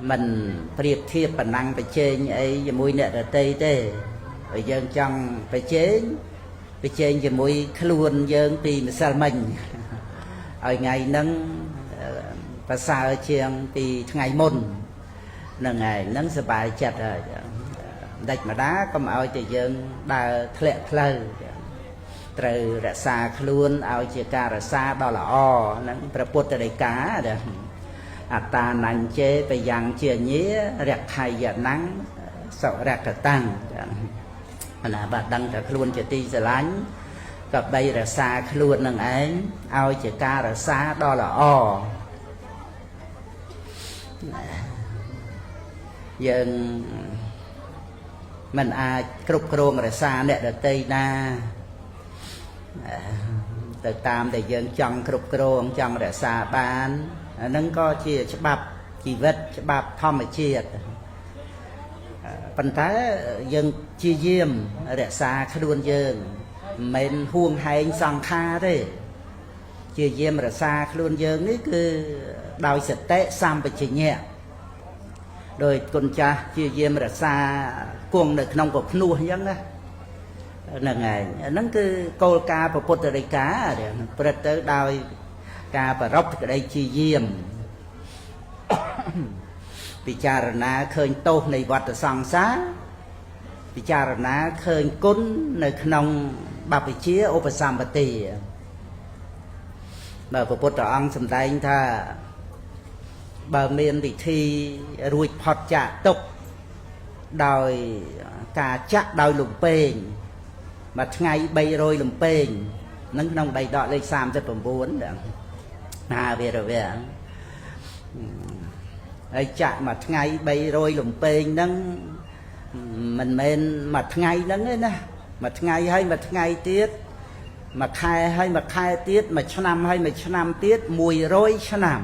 មិនប្រៀបធៀបប៉ុណ្ណឹងប្រជែងអីជាមួយអ្នកដតីទេហើយយើងចង់ប្រជែងប្រជែងជាមួយខ្លួនយើងពីម្សិលមិញឲ្យថ្ងៃហ្នឹងប្រសើរជាងពីថ្ងៃមុនហ្នឹងហើយហ្នឹងសប្បាយចិត្តហើយដាច់ម្ដាកុំឲ្យតែយើងដើរធ្លាក់ផ្លូវត្រូវរក្សាខ្លួនឲ្យជាការរក្សាដ៏ល្អហ្នឹងព្រះពុទ្ធដីកាអតានញ្ចេបយ៉ាងជាញារខៃយណੰសុរកតាំងណាបាទដឹងតែខ្លួនជាទីស្រឡាញ់ក៏បីរក្សាខ្លួននឹងឯងឲ្យជាការរក្សាដ៏ល្អយើងមិនអាចគ្រប់គ្រងរក្សាអ្នកដតីណាទៅតាមដែលយើងចង់គ្រប់គ្រងចង់រក្សាបានអាហ្នឹងក៏ជាច្បាប់ជីវិតច្បាប់ធម្មជាតិប៉ុន្តែយើងជាយាមរក្សាខ្លួនយើងមិនមែនហួងហែងសង្ខារទេជាយាមរក្សាខ្លួនយើងនេះគឺដោយសតិសម្បជញ្ញៈដោយគុណចាស់ជាយាមរក្សាគង់នៅក្នុងពភ្នោះអញ្ចឹងណាហ្នឹងហើយហ្នឹងគឺគោលការណ៍ពុទ្ធដីកាព្រឹត្តទៅដោយការប្រពក្តីជាយាមពិចារណាឃើញទោសនៃវដ្តសង្សារពិចារណាឃើញគុណនៅក្នុងបព្វជិឧបសម្បទាបើព្រះពុទ្ធអង្គសម្ដែងថាបើមានវិធីរួចផុតចាកទុក្ខដោយការចាក់ដោយលំពេងមួយថ្ងៃ300លំពេងនឹងក្នុងបៃដកលេខ39ណាវិរវៈហើយចាក់មួយថ្ងៃ300លំពេងហ្នឹងមិនមែនមួយថ្ងៃហ្នឹងទេណាមួយថ្ងៃហើយមួយថ្ងៃទៀតមួយខែហើយមួយខែទៀតមួយឆ្នាំហើយមួយឆ្នាំទៀត100ឆ្នាំ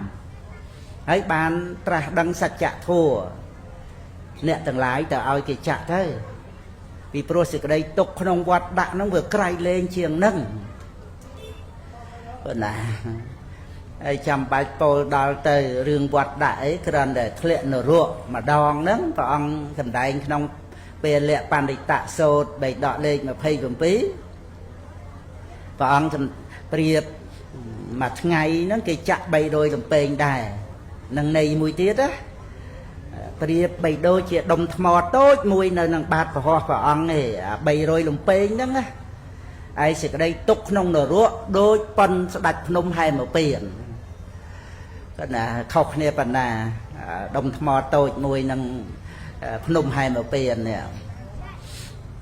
ហើយបានត្រាស់ដឹងសច្ចធម៌អ្នកទាំងឡាយទៅឲ្យគេចាក់ទៅពីព្រោះសេចក្តីទុកក្នុងវត្តដាក់ហ្នឹងវាក្រៃលែងជាងហ្នឹងប៉ុណ្ណាហើយចាំបាច់ពោលដល់ទៅរឿងវត្តដាក់អីគ្រាន់តែធ្លាក់នរកម្ដងហ្នឹងព្រះអង្គសម្ដែងក្នុងពេលៈបណ្ឌិតសោតបៃដកលេខ27ព្រះអង្គប្រៀបមួយថ្ងៃហ្នឹងគេចាក់300លំពេងដែរនឹងន័យមួយទៀតណាប្រៀបបីដូចជាដុំថ្មតូចមួយនៅនឹងបាតពហោះព្រះអង្គឯងអា300លំពេងហ្នឹងណាឯសេចក្តីទុកក្នុងនរកដូចប៉ុនស្ដាច់ភ្នំហែមពៀនគាត់ណាខុសគ្នាប៉ុណ្ណាដុំថ្មតូចមួយនឹងភ្នំហែមពៀននេះ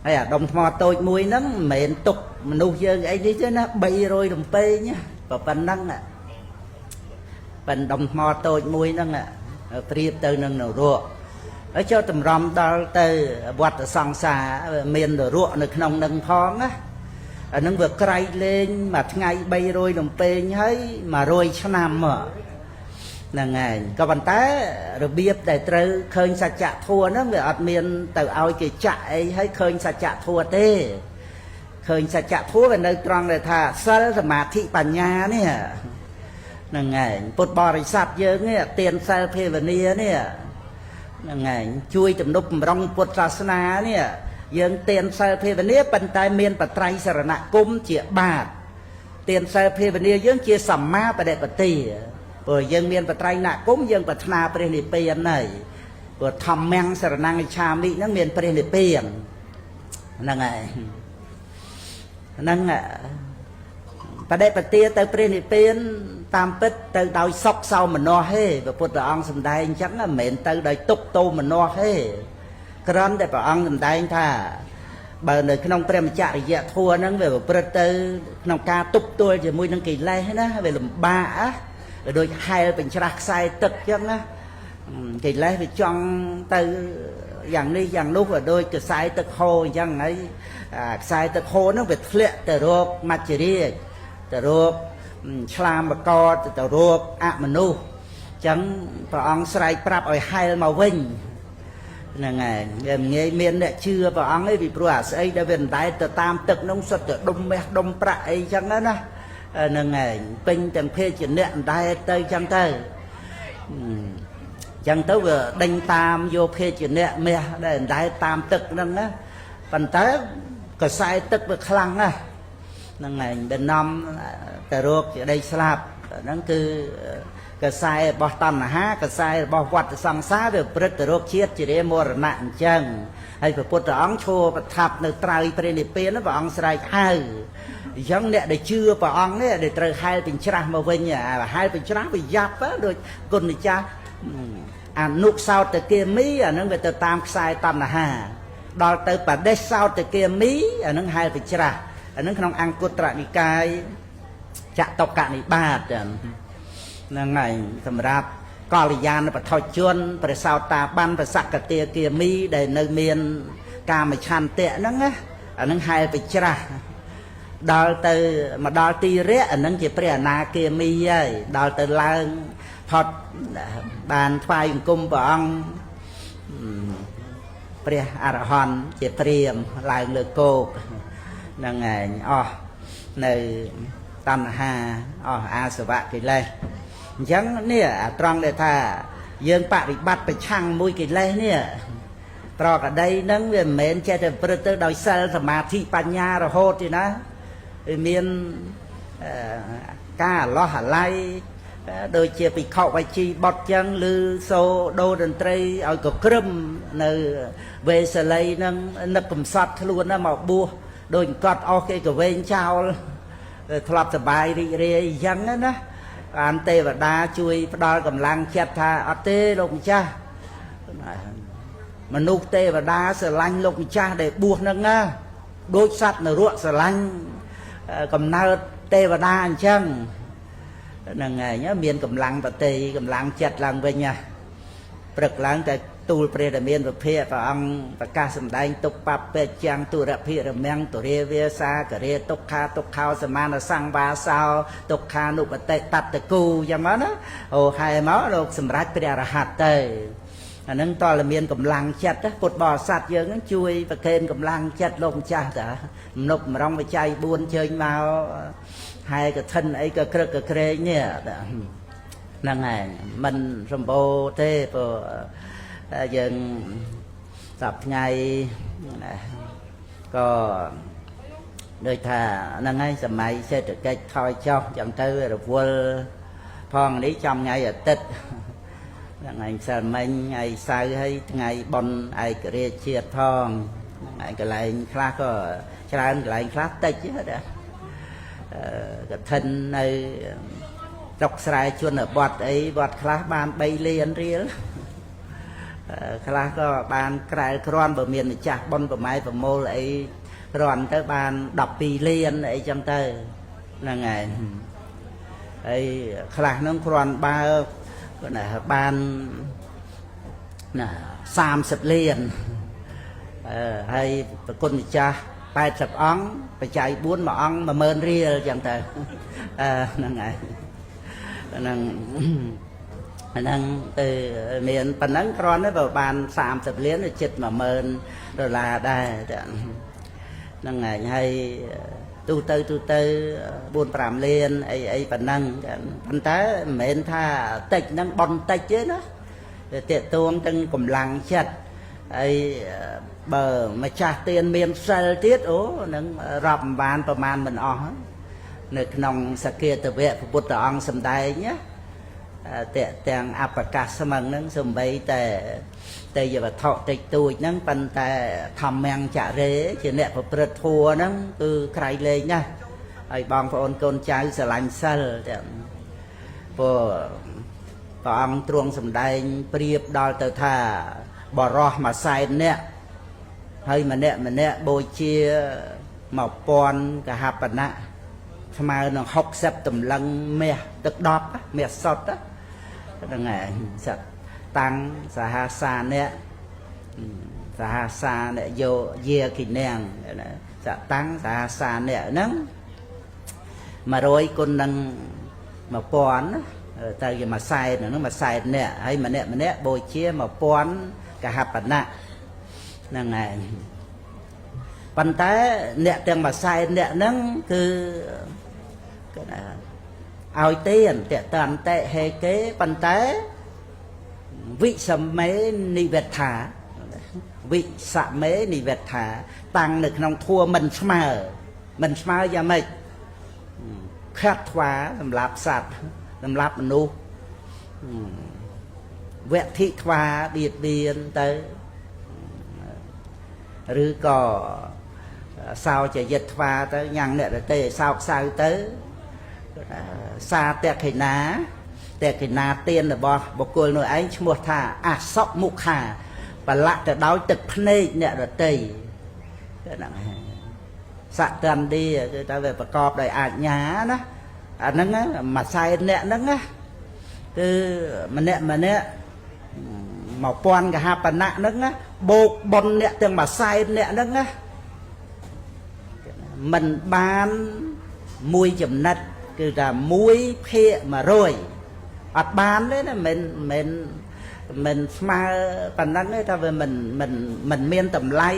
ហើយអាដុំថ្មតូចមួយហ្នឹងមិនមែនទុកមនុស្សយើងអីនេះទេណា300លំពេងប៉ុណ្ណឹងប៉ុនដុំថ្មតូចមួយហ្នឹងប្រៀបទៅនឹងនរកហើយចូលតម្រាំដល់ទៅវត្តសង្សារមាននរកនៅក្នុងនឹងផងណាអានឹងវាក្រៃលែងមួយថ្ងៃ300លំពេងហើយ100ឆ្នាំហ្នឹងឯងក៏ប៉ុន្តែរបៀបដែលត្រូវឃើញសច្ចធម៌ហ្នឹងវាអត់មានទៅឲ្យគេចាក់អីហើយឃើញសច្ចធម៌ទេឃើញសច្ចធម៌វានៅត្រង់ដែលថាសិលសមាធិបញ្ញានេះហ្នឹងឯងពុទ្ធបរិស័ទយើងនេះទានសិលភាវនានេះហ្នឹងឯងជួយទំនប់បំរុងពុទ្ធសាសនានេះយើងទានសិលភាវនាប៉ុន្តែមានបត្រៃសរណគមជាបាតទានសិលភាវនាយើងជាសម្មាបដិបទាព្រោះយើងមានបត្រៃណគមយើងប្រាថ្នាព្រះនិព្វានហើយព្រោះធម្មំសរណង្ច្ឆាមិហ្នឹងមានព្រះនិព្វានហ្នឹងហើយហ្នឹងបដិបទាទៅព្រះនិព្វានតាមពិតទៅដោយសុខសោមនស្សទេព្រះពុទ្ធអង្គសម្ដែងអញ្ចឹងមិនមែនទៅដោយទុក្ខទោមនស្សទេគ្រាន់តែព្រះអង្គសម្ដែងថាបើនៅក្នុងព្រះមច្ចរិយធម៌ហ្នឹងវាប្រព្រឹត្តទៅក្នុងការទប់ទល់ជាមួយនឹងកិលេសណាវាលំបាកណាដូចហែលបញ្ច្រាស់ខ្សែទឹកអញ្ចឹងណាកិលេសវាចង់ទៅយ៉ាងនេះយ៉ាងនោះវាដូចខ្សែទឹកហូរអញ្ចឹងហើយខ្សែទឹកហូរហ្នឹងវាធ្លាក់ទៅរកមច្ចរាជទៅរកឆ្លាមកទៅរកអមនុស្សអញ្ចឹងព្រះអង្គស្រែកប្រាប់ឲ្យហែលមកវិញហ្នឹងហើយវាមិនងាយមានអ្នកជឿព្រះអង្គទេពីព្រោះអាស្អីដែលវាមិនដែលទៅតាមទឹកនោះសុទ្ធតែដុំមាសដុំប្រាក់អីចឹងណាហ្នឹងហើយពេញទាំងភេទជាអ្នកមិនដែលទៅចឹងទៅ ចឹងទៅវាដេញតាមយកភេជ្ជៈមាសដែលអណ្ដែតតាមទឹកហ្នឹងណាប៉ុន្តែកសែទឹកវាខ្លាំងណាស់ហ្នឹងឯងដែលនាំទៅរកក្តីស្លាប់ហ្នឹងគឺកសែរបស់តណ្ហាកសែរបស់វដ្តសង្សារវាប្រព្រឹត្តទៅរកជាតិជារាមរណៈអញ្ចឹងហើយព្រះពុទ្ធអង្គឈរប្រថាប់នៅត្រើយព្រះនិព្វានព្រះអង្គស្រែកហៅអញ្ចឹងអ្នកដែលជឿព្រះអង្គនេះដែលត្រូវហែលបញ្ច្រាស់មកវិញហែលបញ្ច្រាស់វាយ៉ាប់ដូចគុណម្ចាស់អនុសោតគាមីអានឹងវាទៅតាមខ្សែតណ្ហាដល់ទៅបដិសោតគាមីអានឹងហែលបញ្ច្រាស់អានឹងក្នុងអង្គត្រនិកាយចតុកនិបាតហ្នឹងហើយសម្រាប់កល្យាណបឋជនព្រះសោតាបានព្រះសកតាគាមីដែលនៅមានកាមឆន្ទៈហ្នឹងណាអានឹងហែលបច្រាស់ដល់ទៅមកដល់ទីរៈអានឹងជាព្រះអនាគាមីហើយដល់ទៅឡើងផុតបានថ្វាយអង្គមព្រះអង្គព្រះអរហន្តជាព្រាមឡើងលើគោកហ្នឹងឯងអស់នៅតណ្ហាអស់អាសវៈកិលេសអញ្ចឹងនេះអាត្រង់ដែលថាយើងបរិបត្តិប្រឆាំងមួយកិលេសនេះប្រកដីហ្នឹងវាមិនមែនចេះតែប្រព្រឹត្តទៅដោយសិលសមាធិបញ្ញារហូតទេណាវាមានការអាឡោះអាល័យដូចជាភិក្ខុវជីបុត្រចឹងឬសូដូតន្ត្រីឲ្យកក្រឹមនៅវេសាលីហ្នឹងនឹកកំសត់ខ្លួនណាមកបួសដូចកត់អស់គេក៏វែងចោលធ្លាប់សបាយរីករាយអញ្ចឹងណាបានទេវតាជួយផ្ដល់កម្លាំងចិត្តថាអត់ទេលោកម្ចាស់មនុស្សទេវតាស្រឡាញ់លោកម្ចាស់ដែលបួសហ្នឹងណាដូចសត្វនរកស្រឡាញ់កំណើតទេវតាអញ្ចឹងហ្នឹងឯងមានកម្លាំងបតីកម្លាំងចិត្តឡើងវិញណាព្រឹកឡើងតែទូលព្រះរាមាវិភាកព្រះអង្គប្រកាសសម្ដែងទុបបេចាំងទុរភិរមង្គទុរាវាសាករាទុក្ខាទុក្ខោសមានសង្វាសោទុក្ខានុបតិតត្តគូយ៉ាងមកណាអូហែមកលោកសម្រេចព្រះរហ័តទៅអានឹងតើមានកម្លាំងចិត្តពុទ្ធបរិស័ទយើងនឹងជួយប្រកេនកម្លាំងចិត្តលោកម្ចាស់តាមនុកម្រងបច្ច័យ4ជើញមកហែកឋិនអីក៏ក្រឹកក៏ក្រែងនេះហ្នឹងឯងមិនសម្បូរទេព្រោះយើងសប្ថ្ងៃក៏ដូចថាហ្នឹងហើយសម័យសេដ្ឋកិច្ចថយចុះចឹងទៅរវល់ផងនេះចំថ្ងៃអាទិត្យហ្នឹងឯងសិលមិញថ្ងៃសៅរ៍ហើយថ្ងៃបុណ្យឯករាជ្យជាតិផងហ្នឹងឯងកន្លែងខ្លះក៏ច្រើនកន្លែងខ្លះតិចដែរកឋិននៅស្រុកស្រែជនបទអីវត្តខ្លះបាន3លានរៀលខ្លះក៏បានក្រែលគ្រាន់បើមានម្ចាស់បុណ្យប្រម៉ែប្រមូលអីគ្រាន់ទៅបាន12លានអីចឹងទៅហ្នឹងហើយហើយខ្លះហ្នឹងគ្រាន់បើណាបានណា30លានហើយប្រគុណម្ចាស់80អង្គបច្ច័យ4មួយអង្គ10000រៀលចឹងទៅហ្នឹងហើយហ្នឹងហ្នឹងទៅមានប៉ុណ្ណឹងគ្រាន់តែបើបាន30លានជិត10000ដុល្លារដែរហ្នឹងហើយហើយទូទៅទូទៅ4 5លានអីអីប៉ុណ្ណឹងប៉ុន្តែមិនមែនថាតិចហ្នឹងប៉ុនតិចទេណាតេតួងទាំងកម្លាំងចិត្តហើយបើម្ចាស់ទានមានសិលទៀតអូនឹងរាប់មិនបានប្រមាណមិនអស់នៅក្នុងសគាតវៈព្រះពុទ្ធអង្គសម្ដែងណាតេទាំងអបកាសស្មឹងហ្នឹងសំបីតែទេយវត្ថុតិចតួចហ្នឹងប៉ុន្តែធម្មំចរេជាអ្នកប្រព្រឹត្តធัวហ្នឹងគឺក្រៃលែងណាស់ហើយបងប្អូនកូនចៅស្រឡាញ់សិលទាំងព្រោះព្រះអង្គទ្រង់សម្ដែងប្រៀបដល់ទៅថាបរោះមួយសែននាក់ហើយម្នាក់ម្នាក់បូជា1000កហបណៈស្មើនឹង60តម្លឹងមាសទឹក10មាសសុទ្ធហ្នឹងឯងសត្វតាំងសហសានៈសហសានៈយោយាគិនាងសតាំងសហសានៈហ្នឹង100គុណនឹង1000ទៅជាមួយសែនហ្នឹងមួយសែននាក់ហើយម្នាក់ម្នាក់បូជា1000កហបណៈហ្នឹងឯងប៉ុន្តែអ្នកទាំងមួយសែនអ្នកហ្នឹងគឺគេថាឲ្យទានតេតន្តិហេកេប៉ុន្តែ វិសមេនិវដ្ឋាវិសមេនិវដ្ឋាតាំងនៅក្នុងធัวមិនស្មើមិនស្មើយ៉ាងម៉េចខាត់ថ្វាសម្រាប់សត្វសម្រាប់មនុស្សវធិថ្វាបៀតបៀនទៅឬក៏សោចយិតថ្វាទៅញ៉ាំងអ្នករទេឲ្យសោកសៅទៅសាតខិណាតខិណាទានរបស់បុគ្គលនោះឯងឈ្មោះថាអសុមុខាប្រឡាក់ទៅដោយទឹកភ្នែកអ្នករតីហ្នឹងសតន្ទាគឺតែវាប្រកបដោយអាជ្ញាណាអាហ្នឹងមួយសែនអ្នកហ្នឹងណាគឺម្នាក់ម្នាក់1000កហបណៈហ្នឹងណាបូកប៉ុនអ្នកទាំងមួយសែនអ្នកហ្នឹងណាមិនបានមួយចំណិតគឺថា1ភាគ100អត់បានទេណាមិនមិនមិនស្មើប៉ុណ្ណឹងទេថាវាមិនមិនមិនមានតម្លៃ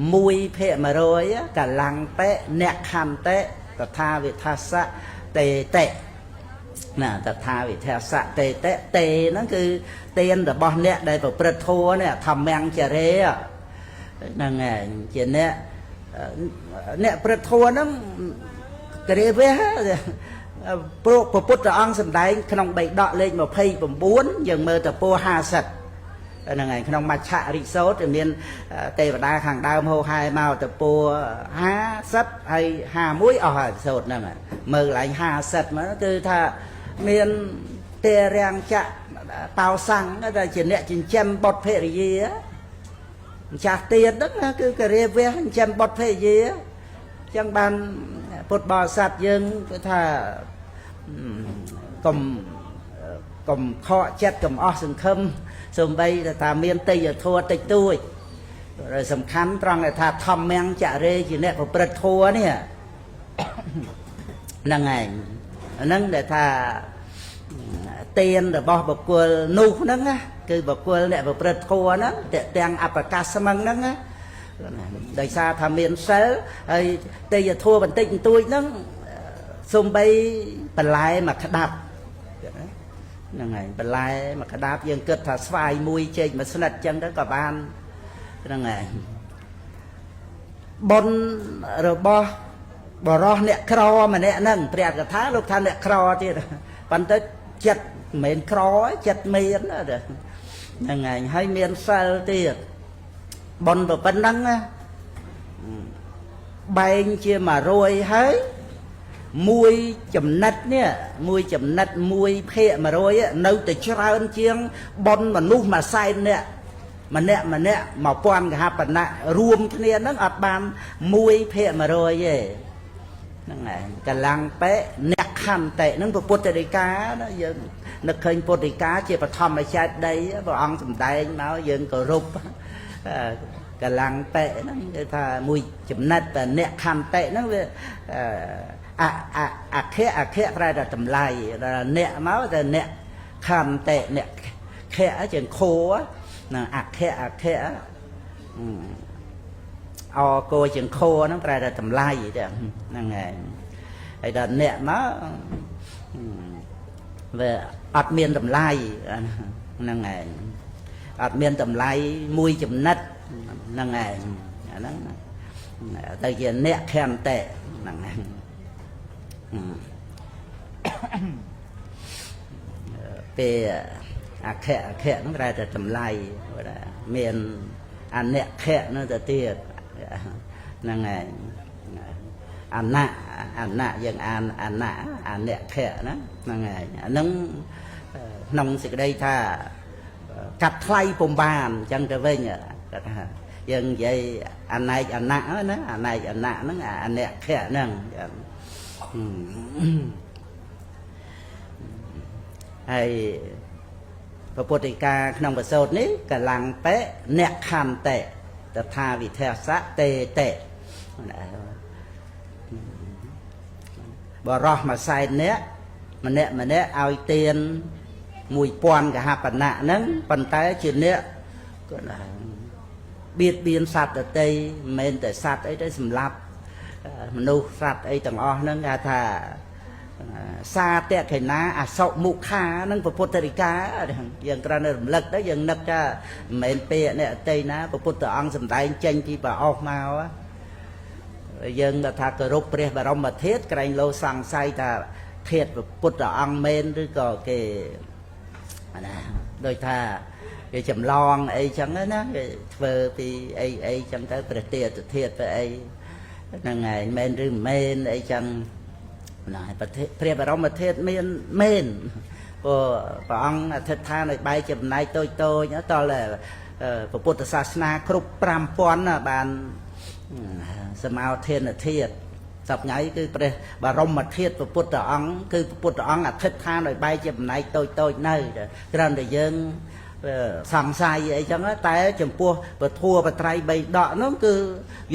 1ភាគ100កលੰបិអ្នកខន្តិតថាវិថាសៈតេតិណាតថាវិធាសៈតេតិតេហ្នឹងគឺទានរបស់អ្នកដែលប្រព្រឹត្តធម៌នេះធម្មំចរេហ្នឹងឯងជាអ្នកអ្នកប្រព្រឹត្តធម៌ហ្នឹងគ្រាវៈព្រោះព្រះពុទ្ធអង្គសម្ដែងក្នុងបិដកលេខ29យើងមើលទៅពោ50ហ្នឹងឯងក្នុងមច្ឆរិសោតមានទេវតាខាងដើមហោហែមកទៅពោ50ហើយ51អស់ហើយសោតហ្នឹងមើលកន្លែង50មកគឺថាមានទេរាំងចៈតោសង្ឃដែលជាអ្នកចិញ្ចឹមបុត្រភរិយាម្ចាស់ទៀតហ្នឹងគឺករាវៈចិញ្ចឹមបុត្រភរិយាអញ្ចឹងបានពុទ្ធបរិស័ទយើងគឺថាកុំកុំខកចិត្តកុំអស់សង្ឃឹមសំបីថាមានទេយធัวតិចតួចសំខាន់ត្រង់ថាធម្មំចរេជាអ្នកប្រព្រឹត្តធัวនេះហ្នឹងឯងហ្នឹងដែលថាទានរបស់បុគ្គលនោះហ្នឹងណាគឺបុគ្គលអ្នកប្រព្រឹត្តធัวហ្នឹងទាំងអបកាស្មឹងហ្នឹងណាដោយសារថាមានសិលហើយទេយធัวបន្តិចបន្តួចហ្នឹងសំបីបន្លែមួយក្តាប់ហ្នឹងហើយបន្លែមួយក្តាប់យើងគិតថាស្វាយមួយចេកមួយស្និតចឹងទៅក៏បានហ្នឹងហើយបុណ្យរបស់បរោះអ្នកក្រម្នាក់ហ្នឹងព្រះកថាលោកថាអ្នកក្រទៀតប៉ុន្តែចិត្តមិនមែនក្រចិត្តមានហ្នឹងហើយហើយមានសិលទៀតបុណ្យប៉ុណ្ណឹងណាបែងជា100ហើយមួយចំណិតនេះមួយចំណិត1ភាគ100នៅតែច្រើនជាងបុណ្យមនុស្សមួយសែននាក់ម្នាក់ម្នាក់1000កហបណៈរួមគ្នាហ្នឹងអត់បាន1ភាគ100ទេហ្នឹងឯងកលੰបិអ្នកខន្តិហ្នឹងពុទ្ធដីកាណាយើងនឹកឃើញពុទ្ធដីកាជាបឋមចេតិយព្រះអង្គសម្ដែងមកយើងគោរពកលੰបិហ្នឹងគឺថាមួយចំណិតតែអ្នកខន្តិហ្នឹងវាអអអខៈអខៈប្រែថាតម្លៃដល់អ្នកមកតែអ្នកខន្តិអ្នកខៈជាងខោណាអខៈអខៈអកោជាងខោហ្នឹងប្រែថាតម្លៃទេហ្នឹងឯងហើយដល់អ្នកមកវាអត់មានតម្លៃហ្នឹងឯងអត់មានតម្លៃមួយចំណិតហ្នឹងឯងអាហ្នឹងទៅជាអ្នកខន្តិហ្នឹងឯងពេលអខៈអខៈហ្នឹងប្រែតែតម្លៃមានអនខៈនោះទៅទៀតហ្នឹងឯងអនៈអនៈយើងអានអនៈអនខៈណាហ្នឹងឯងអាហ្នឹងក្នុងសេចក្តីថាកាត់ថ្លៃពុំបានអញ្ចឹងទៅវិញគាត់ថាយើងនិយាយអណែកអនៈណាអណែកអនៈហ្នឹងអនខៈហ្នឹងហើយព្រះពុទ្ធដីកាក្នុងប្រសូតនេះកលੰបិអ្នកខន្តិតថាវិធស្សៈតេតិបរោះមួយសែននាក់ម្នាក់ម្នាក់ឲ្យទាន1000កហបណៈហ្នឹងប៉ុន្តែជាអ្នកគាត់ថាបៀតបៀនសត្វដតីមិនមែនតែសត្វអីទេសម្លាប់មនុស្សសត្វអីទាំងអស់ហ្នឹងគេថា សាតកេណាអសុមុខានឹងពុទ្ធរិកាយើងគ្រាន់តែរំលឹកទៅយើងនឹកថាមិនមែនពាក្យអ្នកអតីណាពុទ្ធអង្គសម្ដែងចេញពីប្រអស់មកយើងថាគោរពព្រះបរមធាតុក្រែងលោសង្ស័យថាធាតុពុទ្ធអង្គមែនឬក៏គេណាដោយថាគេចម្លងអីចឹងណាគេធ្វើពីអីអីចឹងទៅព្រះទេតធាតុទៅអីហ្នឹងហើយមែនឬមិនមែនអីចឹងណាព្រះបរមធាតុមានមែនព្រោះព្រះអង្គអធិដ្ឋានឲ្យបែកជាចំណែកតូចតូចតលពុទ្ធសាសនាគ្រប់5000បានសមោធានធាតុសប្ងៃគឺព្រះបរមធាតុពុទ្ធអង្គគឺពុទ្ធអង្គអធិដ្ឋានឲ្យបែកជាចំណែកតូចតូចនៅគ្រាន់តែយើងសង្ស័យអីចឹងតែចំពោះពធัวបត្រៃបីដកនោះគឺ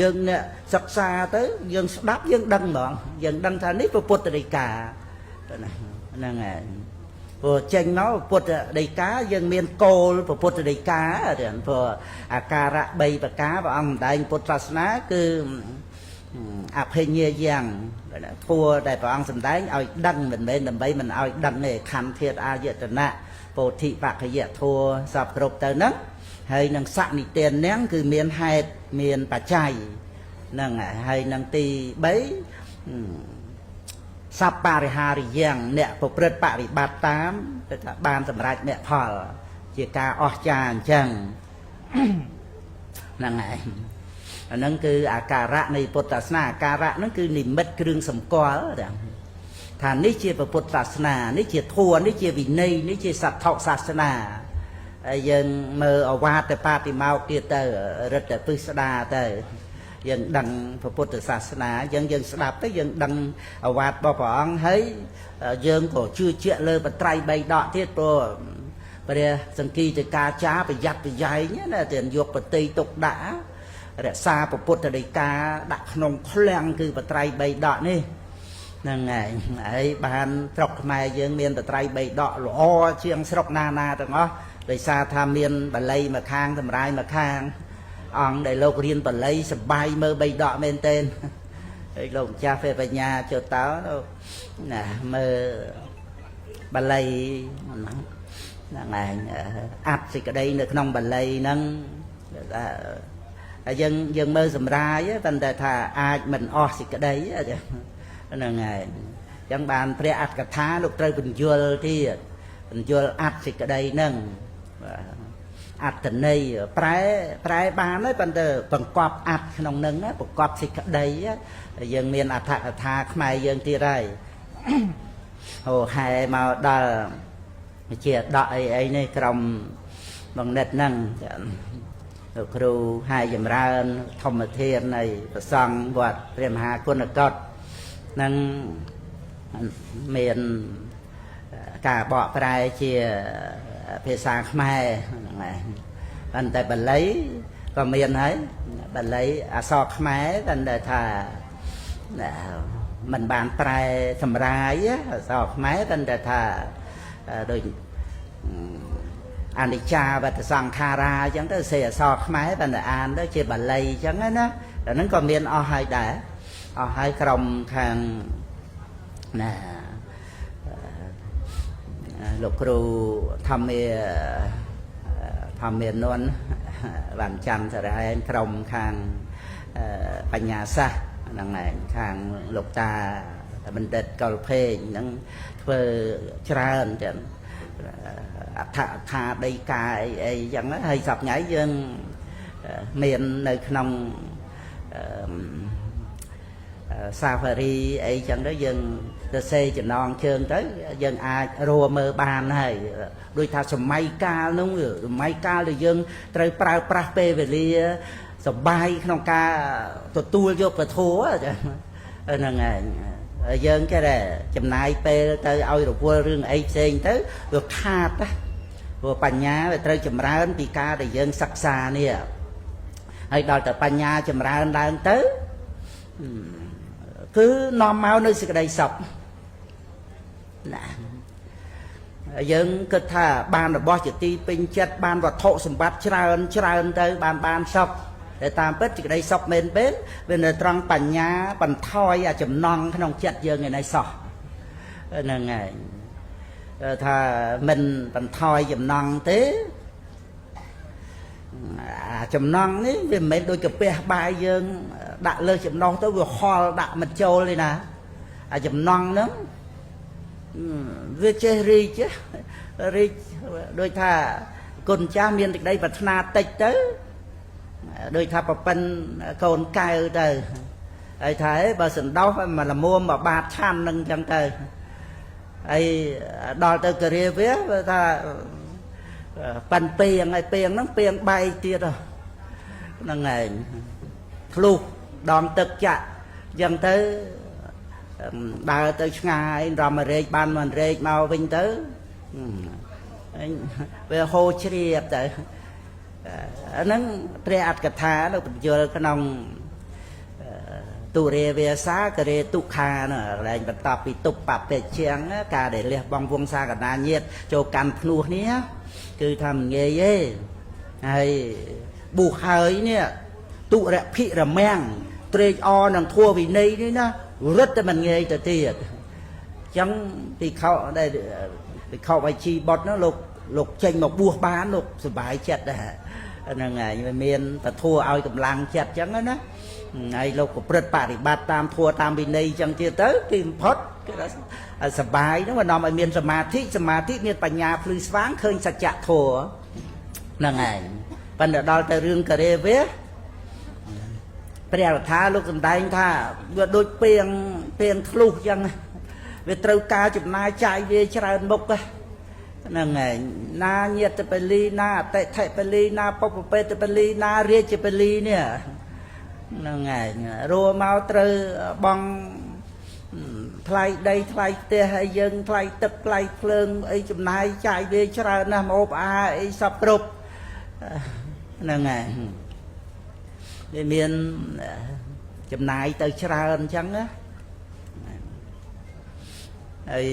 យើងអ្នកសិក្សាទៅយើងស្ដាប់យើងដឹងហ្មងយើងដឹងថានេះពុទ្ធដីកាហ្នឹងហើយព្រោះចេញមកពុទ្ធដីកាយើងមានគោលពុទ្ធដីកាព្រោះអាការៈ3ប្រការព្រះអង្គសម្ដែងពុទ្ធសាសនាគឺអភិញ្ញាយ៉ាងធัวដែលព្រះអង្គសម្ដែងឲ្យដឹងមិនមែនដើម្បីមិនឲ្យដឹងទេខណ្ឌធាតុអាយតនៈពោធិបក្ខយធัวសពគ្រប់ទៅហ្នឹងហើយនឹងសនិទានហ្នឹងគឺមានហេតុមានបច្ច័យហ្នឹងហើយនឹងទី3សពបរិហារិយ៉ាងអ្នកប្រព្រឹត្តបរិបត្តិតាមគឺថាបានសម្រេចមគ្គផលជាការអស្ចារ្យអញ្ចឹងហ្នឹងហើយអាហ្នឹងគឺអាការៈនៃពុទ្ធសាសនាអាការៈហ្នឹងគឺនិមិត្តគ្រឿងសម្គាល់ថានេះជាពុទ្ធសាសនានេះជាធម៌នេះជាវិន័យនេះជាសទ្ធសាសនាហើយយើងមើលអវាទបាតិមោកទៀតទៅរិទ្ធពិស្ដាទៅយើងដឹងពុទ្ធសាសនាយើងយើងស្ដាប់ទៅយើងដឹងអវាទរបស់ព្រះអង្គហើយយើងក៏ជឿជាក់លើបត្រៃបីដកទៀតព្រោះព្រះសង្គីតកាចាប្រយ័ត្នប្រយែងណាតែយកបតីទុកដាក់រក្សាពុទ្ធដីកាដាក់ក្នុងឃ្លាំងគឺបត្រៃបីដកនេះហ្នឹងហើយហើយបានស្រុកខ្មែរយើងមានបត្រៃបីដកល្អជាងស្រុកណាណាទាំងអស់ដោយសារថាមានបាលីមួយខាងសម្រាយមួយខាងអង្គដែលលោករៀនបាលីសបាយមើលបីដកមែនទែនហើយលោកម្ចាស់ព្រះបញ្ញាចុះតោណាមើលបាលីហ្នឹងឯងអត្តសេចក្តីនៅក្នុងបាលីហ្នឹងហើយយើងយើងមើលសម្រាយប៉ុន្តែថាអាចមិនអស់សេចក្តីហ្នឹងហើយអញ្ចឹងបានព្រះអត្តកថាលោកត្រូវបញ្យលទៀតបញ្យលអត្តសេចក្តីហ្នឹងអត្តន័យប្រែប្រែបានហើយប៉ុន្តែបង្កប់អត្តក្នុងនឹងបង្កប់សេចក្តីយើងមានអត្ថកថាខ្មែរយើងទៀតហើយហូហែមកដល់ជាដកអីអីនេះក្រុមបងនិតហ្នឹងលោកគ្រូហែចម្រើនធម្មធាននៃប្រសង់វត្តព្រះមហាគុណកុដនឹងមានការបកប្រែជាភាសាខ្មែរហ្នឹងឯងប៉ុន្តែបាលីក៏មានហើយបាលីអក្សរខ្មែរប៉ុន្តែថាมันបានប្រែសម្រាយអក្សរខ្មែរប៉ុន្តែថាដូចអនិច្ចាវត្តសង្ខារាអញ្ចឹងទៅសេអក្សរខ្មែរប៉ុន្តែអានទៅជាបាលីអញ្ចឹងណាអាហ្នឹងក៏មានអស់ហើយដែរអស់ហើយក្រុមខាងណាលោកគ្រូធម្មាធម្មានុនបានច័ន្ទសារ៉ែនក្រុមខាងបញ្ញាសាស្ត្រហ្នឹងឯងខាងលោកតាបណ្ឌិតកុលភេងហ្នឹងធ្វើច្រើនចឹងអដ្ឋកថាដីកាអីអីចឹងហើយសប្ថ្ងៃយើងមាននៅក្នុងសាហ្វារីអីចឹងទៅយើងទៅសេចំណងជើងទៅយើងអាចរួមមើលបានហើយដូចថាសម័យកាលនោះសម័យកាលដែលយើងត្រូវប្រើប្រាស់ពេលវេលាសបាយក្នុងការទទួលយកពធហ្នឹងឯងយើងចេះតែចំណាយពេលទៅឲ្យរវល់រឿងអីផ្សេងទៅវាខាតណាព្រោះបញ្ញាវាត្រូវចម្រើនពីការដែលយើងសិក្សានេះហើយដល់តែបញ្ញាចម្រើនឡើងទៅគឺនាំមកនៅសេចក្តីសុខណាយើងគិតថាបានរបស់ជាទីពេញចិត្តបានវត្ថុសម្បត្តិច្រើនច្រើនទៅបានបានសុខតែតាមពិតសេចក្តីសុខមែនពេលវានៅត្រង់បញ្ញាបន្ថយអាចំណងក្នុងចិត្តយើងឯនេះសោះ ហ្នឹងហើយថាមិនបន្ថយចំណង់ទេអាចំណង់នេះវាមិនមែនដូចកាពះបាយយើងដាក់លើចំណុះទៅវាហល់ដាក់មិនចូលទេណាអាចំណង់ហ្នឹងវាចេះរីករីកដូចថាគុណចាស់មានសេចក្តីប្រាថ្នាតិចទៅដូចថាប្រប៉ិនកូនកែវទៅហើយថាបើសន្តោសមកល្មមមកបាតឆាន់នឹងចឹងទៅហើយដល់ទៅការាវាថាប៉ិនពីងហើយពីងហ្នឹងពីងបែកទៀតហ្នឹងឯងធ្លុះដងទឹកចាក់ចឹងទៅដើរទៅឆ្ងាយរំរែកបានមិនរែកមកវិញទៅវាហូរជ្រាបទៅអាហ្នឹងព្រះអត្តកថានៅបញ្យលក្នុងទុរេវាសាករេទុខានោះកន្លែងបន្តពីទុបបពេជាងការដែលលះបង់វងសាកណាញាតចូលកាន់ភ្នោះនេះគឺថាមិនងាយទេហើយបុះហើយនេះទុរភិរមាំងត្រេកអរនឹងធัวវិន័យនេះណារឹតតែមិនងាយទៅទៀតអញ្ចឹងពីខោដែលពីខោវិជីបុតនោះលោកចេញមកបួសបានលោកសុបាយចិត្តដែរហ្នឹងហើយមានពធัวឲ្យកម្លាំងចិត្តអញ្ចឹងណាហើយលោកប្រព្រឹត្តបរិបត្តិតាមធัวតាមវិន័យអញ្ចឹងទៀតទៅទីបំផុតគេថាសបាយហ្នឹងវានាំឲ្យមានសមាធិសមាធិមានបញ្ញាភ្លឺស្វាងឃើញសច្ចធម៌ហ្នឹងឯងប៉ុន្តែដល់ទៅរឿងការេវៈព្រះរដ្ឋាលោកសម្ដែងថាវាដូចពីងពីងធ្លុះអញ្ចឹងវាត្រូវការចំណាយចាយវាច្រើនមុខហ្នឹងឯងណាញាតពលីណាអតិថិពលីណាពុពពេតពលីណារាជពលីនេះហ្នឹងឯងរួមកត្រូវបងថ្លៃដីថ្លៃផ្ទះហើយយើងថ្លៃទឹកថ្លៃភ្លើងអីចំណាយចាយវាច្រើនណាស់មកអាហារអីសពគ្រប់ហ្នឹងឯងវាមានចំណាយទៅច្រើនអញ្ចឹងណាហើយ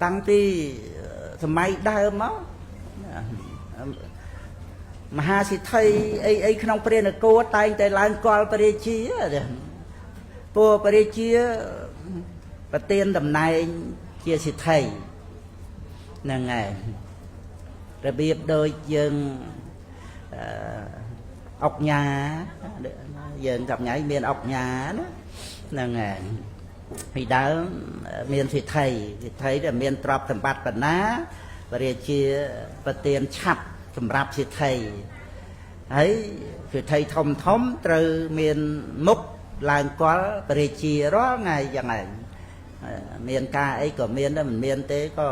តាំងពីសម័យដើមមកមហាសិទ្ធិអីអីក្នុងព្រះនគរតែងតែឡើងកលព្រះរាជាពួកព្រះរាជាប្រទានតំណែងជាសិទ្ធិហ្នឹងហើយរបៀបដូចយើងអុកញ៉ាយើងសប្ងៃមានអុកញ៉ាណាហ្នឹងហើយពីដើមមានសិទ្ធិសិទ្ធិដែលមានទ្រព្យសម្បត្តិបណ្ណាព្រះរាជាប្រទានឆាប់សម្រាប់សិទ្ធិហើយសិទ្ធិធំធំត្រូវមានមុខឡើងកលព្រះរាជារាល់ថ្ងៃយ៉ាងឯងមានការអីក៏មានដែរមិនមានទេក៏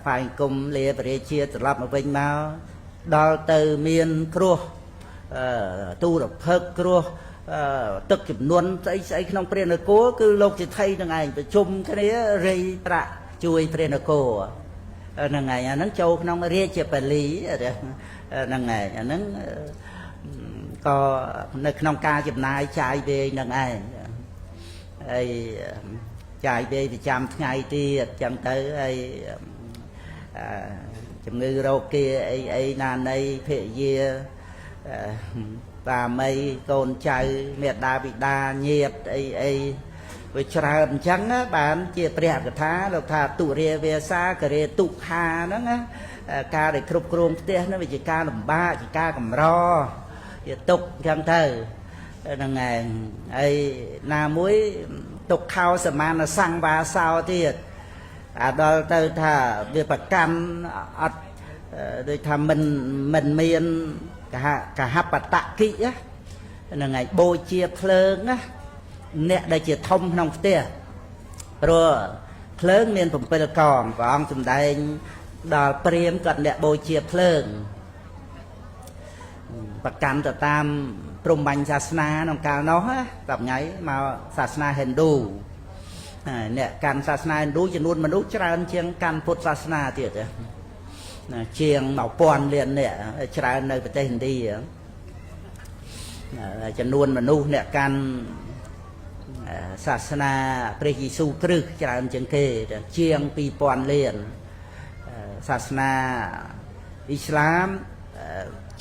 ថ្វាយគុំលាព្រះរាជាត្រឡប់មកវិញមកដល់ទៅមានគ្រោះទូរភឹកគ្រោះទឹកចំនួនស្អីស្អីក្នុងព្រះនគរគឺលោកសិទ្ធិនឹងឯងប្រជុំគ្នារៃប្រាក់ជួយព្រះនគរហ្នឹងឯងអាហ្នឹងចូលក្នុងរាជបាលីហ្នឹងឯងអាហ្នឹងក៏នៅក្នុងការចំណាយចាយវាយនឹងឯងហើយចាយវាយប្រចាំថ្ងៃទៀតចឹងទៅហើយជំងឺរោគាអីអីណានៃភរិយាបាមីកូនចៅមេដាបិតាញាតអីអីវាច្រើនអញ្ចឹងបានជាព្រះកថាលោកថាទុរាវាសាករេទុខាហ្នឹងណាការដែលគ្រប់គ្រងផ្ទះហ្នឹងវាជាការលំបាកជាការកម្រជាទុកអញ្ចឹងទៅហ្នឹងឯងហើយណាមួយទុកខោសមានសង្វាសោទៀតអាដល់ទៅថាវាប្រកម្មអត់ដូចថាមិនមានកហបតកិហ្នឹងហើយបូជាភ្លើងណាអ្នកដែលជាធំក្នុងផ្ទះព្រោះភ្លើងមាន7កងព្រះអង្គសម្ដែងដល់ព្រាមគាត់អ្នកបូជាភ្លើងប្រកាន់ទៅតាមព្រហ្មញ្ញសាសនាក្នុងកាលនោះណាថ្ងៃមកសាសនាហិណ្ឌូអ្នកកាន់សាសនាហិណ្ឌូចំនួនមនុស្សច្រើនជាងកាន់ពុទ្ធសាសនាទៀតណាជាង1000លានអ្នកច្រើននៅប្រទេសឥណ្ឌាចំនួនមនុស្សអ្នកកាន់សាសនាព្រះយេស៊ូវគ្រិស្តច្រើនជាងគេជាង2000លានសាសនាអ៊ីស្លាម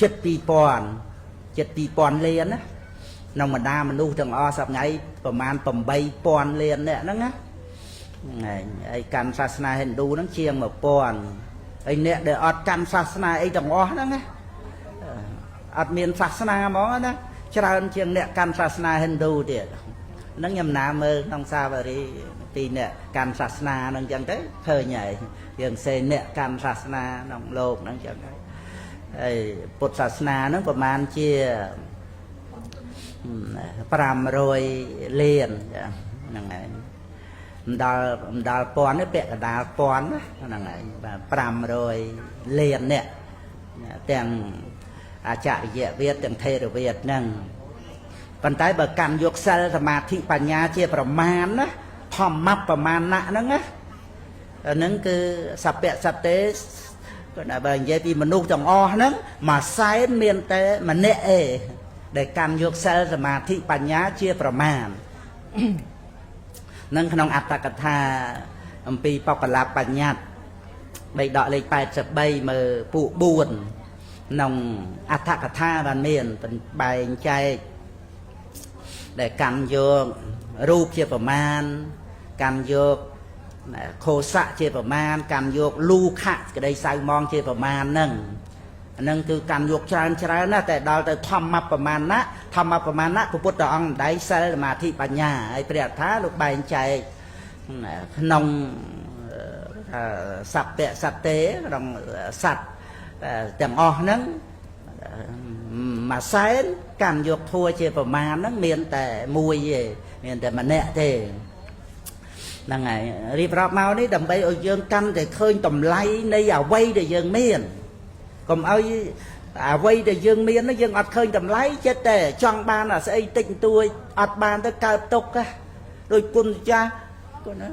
ជិត2000ជិត2000លានណាក្នុងបណ្ដាមនុស្សទាំងអស់សប្ងៃប្រមាណ8000លានអ្នកហ្នឹងណា ហ្នឹងឯងហើយកាន់សាសនាហិណ្ឌូហ្នឹងជាង1000ហើយអ្នកដែលអត់កាន់សាសនាអីទាំងអស់ហ្នឹងណាអត់មានសាសនាហ្មងណាច្រើនជាងអ្នកកាន់សាសនាហិណ្ឌូទៀតហ្នឹងខ្ញុំណាមើលក្នុងសាវរីពីអ្នកកាន់សាសនាហ្នឹងចឹងទៅឃើញហើយយើងសេអ្នកកាន់សាសនាក្នុងលោកហ្នឹងចឹងហើយហើយពុទ្ធសាសនាហ្នឹងប្រហែលជា500លានហ្នឹងឯងមិនដល់មិនដល់ពាន់ទេពាក់កណ្ដាលពាន់ហ្នឹងឯងបាទ500លានអ្នកទាំងអាចារ្យវាទទាំងថេរវាទហ្នឹងប៉ុន្តែបើកាន់យកសិលសមាធិបញ្ញាជាប្រមាណណាធម្មប្រមាណៈហ្នឹងណាហ្នឹងគឺសពៈសតេគាត់ថាបើនិយាយពីមនុស្សទាំងអស់ហ្នឹងមួយសែនមានតែម្នាក់ឯងដែលកាន់យកសិលសមាធិបញ្ញាជាប្រមាណនឹងក្នុងអត្តកថាអំពីបកលបញ្ញត្តិបីដកលេខ83មើលពួក4ក្នុងអត្ថកថាបានមានបែងចែកដែលកាន់យករូបជាប្រមាណកាន់យកខោសៈជាប្រមាណកាន់យកលូខៈក្តីសៅមងជាប្រមាណហ្នឹងហ្នឹងគឺកាន់យកច្រើនច្រើនណាស់តែដល់ទៅធម្មប្រមាណៈធម្មប្រមាណៈព្រះពុទ្ធអង្គម្ដែងសិលសមាធិបញ្ញាហើយព្រះអត្ថាលោកបែងចែកក្នុងសពៈសតេក្នុងសត្វទាំងអស់ហ្នឹងមួយសែនកាន់យកធัวជាប្រមាណហ្នឹងមានតែមួយទេមានតែម្នាក់ទេហ្នឹងហើយរៀបរាប់មកនេះដើម្បីឲ្យយើងកាន់តែឃើញតម្លៃនៃអ្វីដែលយើងមានកុំឲ្យអ្វីដែលយើងមាននោះយើងអត់ឃើញតម្លៃចិត្តតែចង់បានអាស្អីតិចបន្តួចអត់បានទៅកើតទុក្ខដោយគុណចាស់គាត់ណា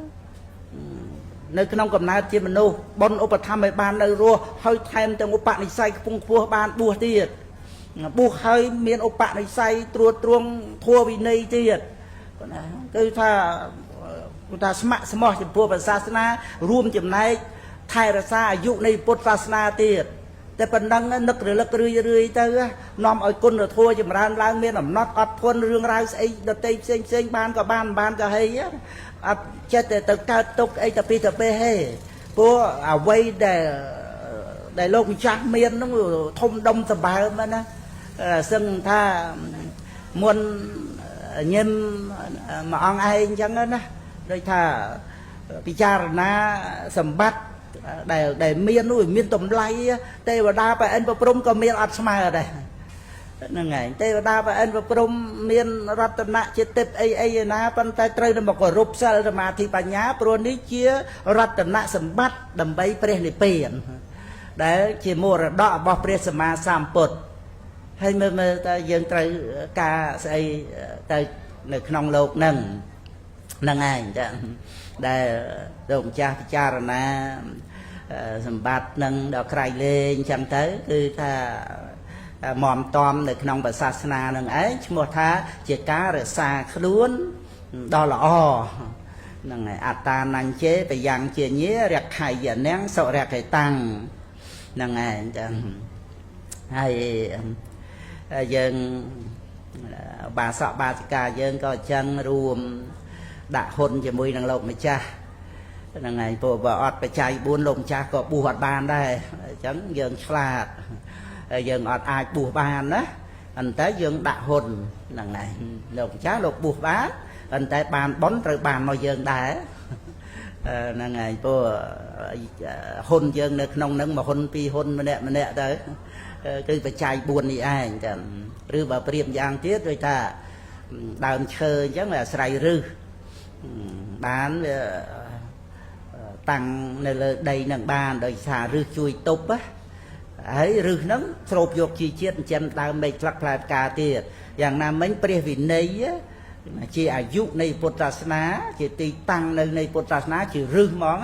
នៅក្នុងកំណើតជាមនុស្សបុណ្យឧបត្ថម្ភឲ្យបាននៅរស់ហើយថែមទាំងឧបនិស្ស័យខ្ពង់ខ្ពស់បានបួសទៀតបួសហើយមានឧបនិស្ស័យត្រួតត្រងធัวវិន័យទៀតគាត់ណាគឺថាគឺថាស្ម័គ្រស្មោះចំពោះព្រះសាសនារួមចំណែកថែរក្សាអាយុនៃពុទ្ធសាសនាទៀតតែប៉ុណ្ណឹងនឹករលឹករឿយរឿយទៅនាំឲ្យគុណធម៌ចម្រើនឡើងមានអំណត់អត់ធន់រឿងរ៉ាវស្អីដតីផ្សេងផ្សេងបានក៏បានមិនបានក៏ហីអត់ចិត្តតែទៅកើតទុកអីទៅពីទៅពេលហេព្រោះអ្វីដែលលោកម្ចាស់មាននោះធំដុំសម្បើមណាសឹងថាមុនញឹមមួយអង្គឯងអញ្ចឹងណាដូចថាពិចារណាសម្បត្តិដែលមាននោះមានតម្លៃទេវតាប្រអិនប្រព្រំក៏មានអត់ស្មើដែរហ្នឹងឯងទេវតាប្រអិនប្រព្រំមានរតនៈជាទេពអីអីណាប៉ុន្តែត្រូវតែមកគោរពសិលសមាធិបញ្ញាព្រោះនេះជារតនៈសម្បត្តិដើម្បីព្រះនិព្វានដែលជាមរតករបស់ព្រះសម្មាសម្ពុទ្ធហើយមើលមើលតើយើងត្រូវការស្អីទៅនៅក្នុងលោកហ្នឹងហ្នឹងឯងចាដែលលោកម្ចាស់ពិចារណាសម្បត្តិនឹងដល់ក្រៃលែងចឹងទៅគឺថាមមតំនៅក្នុងព្រះសាសនានឹងឯងឈ្មោះថាជាការរក្សាខ្លួនដ៏ល្អហ្នឹងហើយអត្តានញ្ជេបយ៉ាងជាញារខៃយនាងសុរកេតាំងហ្នឹងឯងចឹងហើយយើងបាសកបាសិកាយើងក៏ចឹងរួមដាក់ហ៊ុនជាមួយនឹងលោកម្ចាស់ហ្នឹងឯងព្រោះបើអត់បច្ច័យ4លោកម្ចាស់ក៏បួសអត់បានដែរអញ្ចឹងយើងឆ្លាតយើងអត់អាចបួសបានណាប៉ុន្តែយើងដាក់ហ៊ុនហ្នឹងឯងលោកម្ចាស់លោកបួសបានប៉ុន្តែបានប៉ុនត្រូវបានមកយើងដែរហ្នឹងឯងព្រោះហ៊ុនយើងនៅក្នុងហ្នឹងមួយហ៊ុនពីរហ៊ុនម្នាក់ម្នាក់ទៅគឺបច្ច័យ4នេះឯងចឹងឬបើប្រៀបយ៉ាងទៀតដូចថាដើមឈើអញ្ចឹងអាស្រ័យរឹសបានវាតាំងនៅលើដីនឹងបានដោយសាររឹសជួយទប់ណាហើយរឹសហ្នឹងស្រូបយកជីជាតិចិញ្ចឹមដើមមេឃស្លឹកផ្លែផ្កាទៀតយ៉ាងណាមិញព្រះវិន័យជាអាយុនៃពុទ្ធសាសនាជាទីតាំងនៅនៃពុទ្ធសាសនាជារឹសហ្មង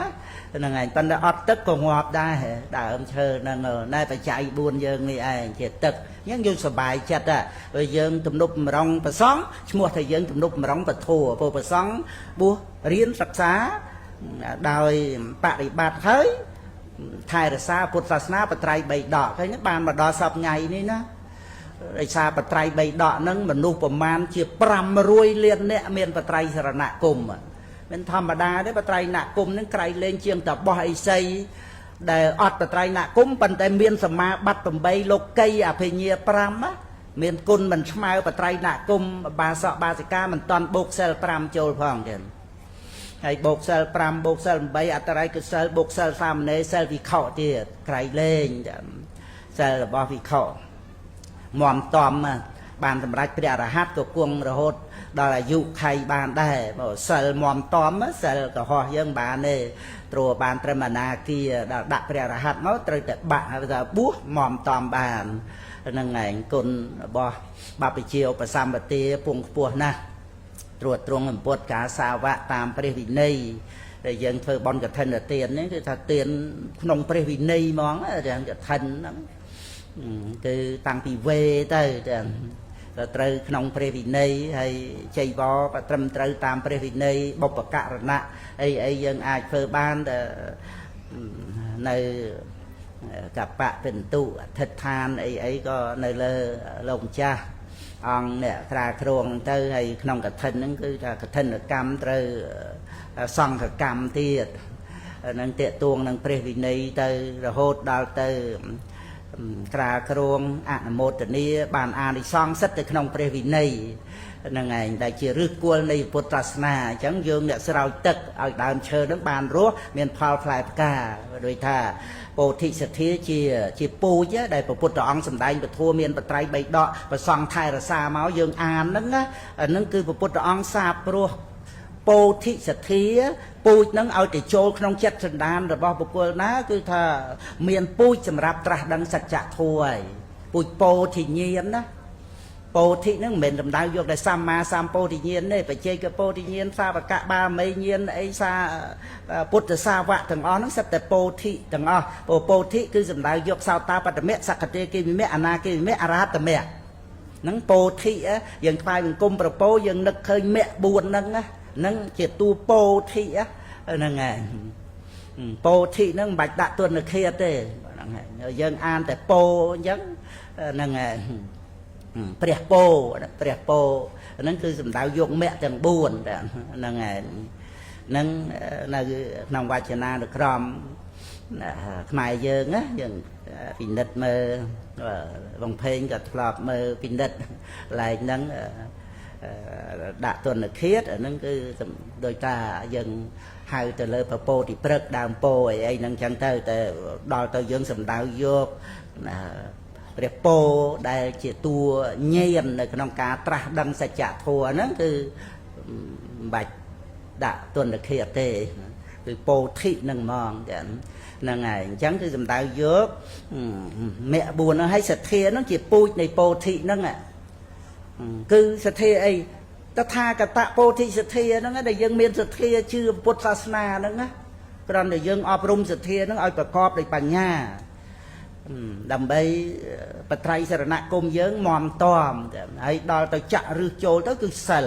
ហ្នឹងឯងប៉ុន្តែអត់ទឹកក៏ងាប់ដែរដើមឈើហ្នឹងណែបច្ច័យ4យើងនេះឯងជាទឹកអញ្ចឹងយើងសប្បាយចិត្តព្រោះយើងទំនប់បំរុងប្រសង់ឈ្មោះថាយើងទំនប់បំរុងពធព្រោះប្រសង់បួសរៀនសិក្សាដោយបរិបត្តិហើយថែរក្សាពុទ្ធសាសនាបត្រៃបីដកឃើញបានមកដល់សប្ថ្ងៃនេះណាដោយសារបត្រៃបីដកហ្នឹងមនុស្សប្រមាណជា500លានអ្នកមានបត្រៃសរណគម មិនធម្មតាទេបត្រៃណគមនឹងក្រៃលែងជាងតបោះអិសីដែលអត់បត្រៃណគមប៉ុន្តែមានសមាបត្តិ8លោកីអភិញ្ញា5ណាមានគុណមិនឆ្មើបត្រៃណគមបាសកបាសិកាមិនតន់បូកសិល5ចូលផងទៀតហើយបូកសិល5បូកសិល8អត្តរិយកសិលបូកសិលសាមណេរសិលវិខទៀតក្រៃលែងសិលរបស់វិខមមតំបានសម្រេចព្រះអរហន្តក៏គង់រហូតដល់អាយុខៃបានដែរបើសិលមមតំសិលកុហកយើងបានទេត្រួបានត្រឹមអនាគាដល់ដាក់ព្រះអរហន្តមកត្រូវតែបាក់ហើយថាបួសមមតំបានហ្នឹងឯងគុណរបស់បព្វជិឧបសម្បទាពងខ្ពស់ណាស់ត្រួតត្រងសម្ពុតការសាវកតាមព្រះវិន័យដែលយើងធ្វើបុណ្យកឋិនទាននេះគឺថាទានក្នុងព្រះវិន័យហ្មងរឿងកឋិនហ្នឹងគឺតាំងពីវេទៅត្រូវក្នុងព្រះវិន័យហើយចៃវរក៏ត្រឹមត្រូវតាមព្រះវិន័យបុព្វករណៈអីអីយើងអាចធ្វើបានតែនៅកបៈពិន្ទុអធិដ្ឋានអីអីក៏នៅលើលោកម្ចាស់អង្គអ្នកត្រាគ្រងទៅហើយក្នុងកឋិនហ្នឹងគឺថាកឋិនកម្មត្រូវសង្ឃកម្មទៀតនឹងតេតួងនឹងព្រះវិន័យទៅរហូតដល់ទៅក្រាគ្រងអនុមោទនាបានអានិសង្សសិតទៅក្នុងព្រះវិន័យហ្នឹងឯងដែលជាឫសគល់នៃពុទ្ធសាសនាអញ្ចឹងយើងអ្នកស្រោចទឹកឲ្យដើមឈើហ្នឹងបានរស់មានផលផ្លែផ្កាដូចថាពោធិសទ្ធាជាពូជដែលព្រះពុទ្ធអង្គសម្ដែងពធមានបត្រៃបីដកប្រសង់ថែរក្សាមកយើងអានហ្នឹងណាហ្នឹងគឺព្រះពុទ្ធអង្គសាបព្រោះពោធិសទ្ធាពូជហ្នឹងឲ្យទៅចូលក្នុងចិត្តសន្តានរបស់បុគ្គលណាគឺថាមានពូជសម្រាប់ត្រាស់ដឹងសច្ចធម៌ហើយពូជពោធិញ្ញាណណាពោធិហ្នឹងមិនមែនសំដៅយកតែសម្មាសម្ពោធិញ្ញាណទេបច្ចេកពោធិញ្ញាណសាវកបារមីញ្ញាណអីសាពុទ្ធសាវកទាំងអស់ហ្នឹងសិតតែពោធិទាំងអស់ពោធិគឺសំដៅយកសោតាបត្តមៈសក្តិគិវិមៈអនាគិវិមៈអរហត្តមៈហ្នឹងពោធិយើងថ្វាយបង្គំប្រពោយើងនឹកឃើញមគ្គ4ហ្នឹងណាហ្នឹងជាតួពោធិហ្នឹងឯងពោធិហ្នឹងមិនបាច់ដាក់ទុនឃាតទេហ្នឹងឯងយើងអានតែពោអញ្ចឹងហ្នឹងឯងព្រះពោព្រះពោហ្នឹងគឺសំដៅយកមគ្គទាំង4ហ្នឹងឯងហ្នឹងនៅក្នុងវចនានុក្រមខ្មែរយើងណាយើងពិនិត្យមើលបងភេងក៏ធ្លាប់មើលពិនិត្យកន្លែងហ្នឹងដាក់ទុនឃាតអាហ្នឹងគឺដោយតាយើងហៅទៅលើពពោធិព្រឹកដើមពោអីអីហ្នឹងចឹងទៅតែដល់ទៅយើងសំដៅយកព្រះពោដែលជាតួញាណនៅក្នុងការត្រាស់ដឹងសច្ចធម៌ហ្នឹងគឺមិនបាច់ដាក់ទុនឃាតទេគឺពោធិហ្នឹងហ្មងចឹងហ្នឹងហើយអញ្ចឹងគឺសំដៅយកមគ្គ4ហ្នឹងហើយសទ្ធាហ្នឹងជាពូជនៃពោធិហ្នឹងគឺសទ្ធាអីតថាគតពោធិសទ្ធាហ្នឹងដែលយើងមានសទ្ធាជឿពុទ្ធសាសនាហ្នឹងណាគ្រាន់តែយើងអប់រំសទ្ធាហ្នឹងឲ្យប្រកបដោយបញ្ញាដើម្បីបត្រៃសរណគមយើងមមតំហើយដល់ទៅចាក់ឫសចូលទៅគឺសិល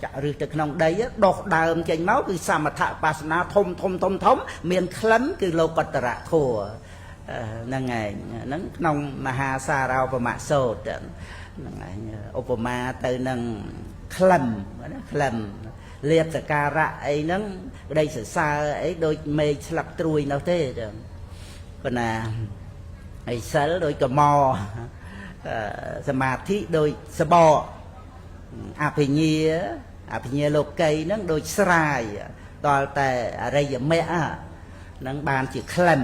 ចាក់ឫសទៅក្នុងដីដុះដើមចេញមកគឺសមថបាសនាធំធំធំធំមានក្លិនគឺលោកតរធម៌ហ្នឹងឯងហ្នឹងក្នុងមហាសារោបមសូត្រហ្នឹងឯងឧបមាទៅនឹងក្លឹមណាក្លឹមលៀបសការៈអីហ្នឹងក្តីសរសើរអីដូចមេឃស្លឹកត្រួយនោះទេចឹងប៉ុន្តែអីសិលដូចកមសមាធិដូចសបកអភិញ្ញាអភិញ្ញាលោកីហ្នឹងដូចស្រាយដល់តែអរិយមគ្គហ្នឹងបានជាក្លឹម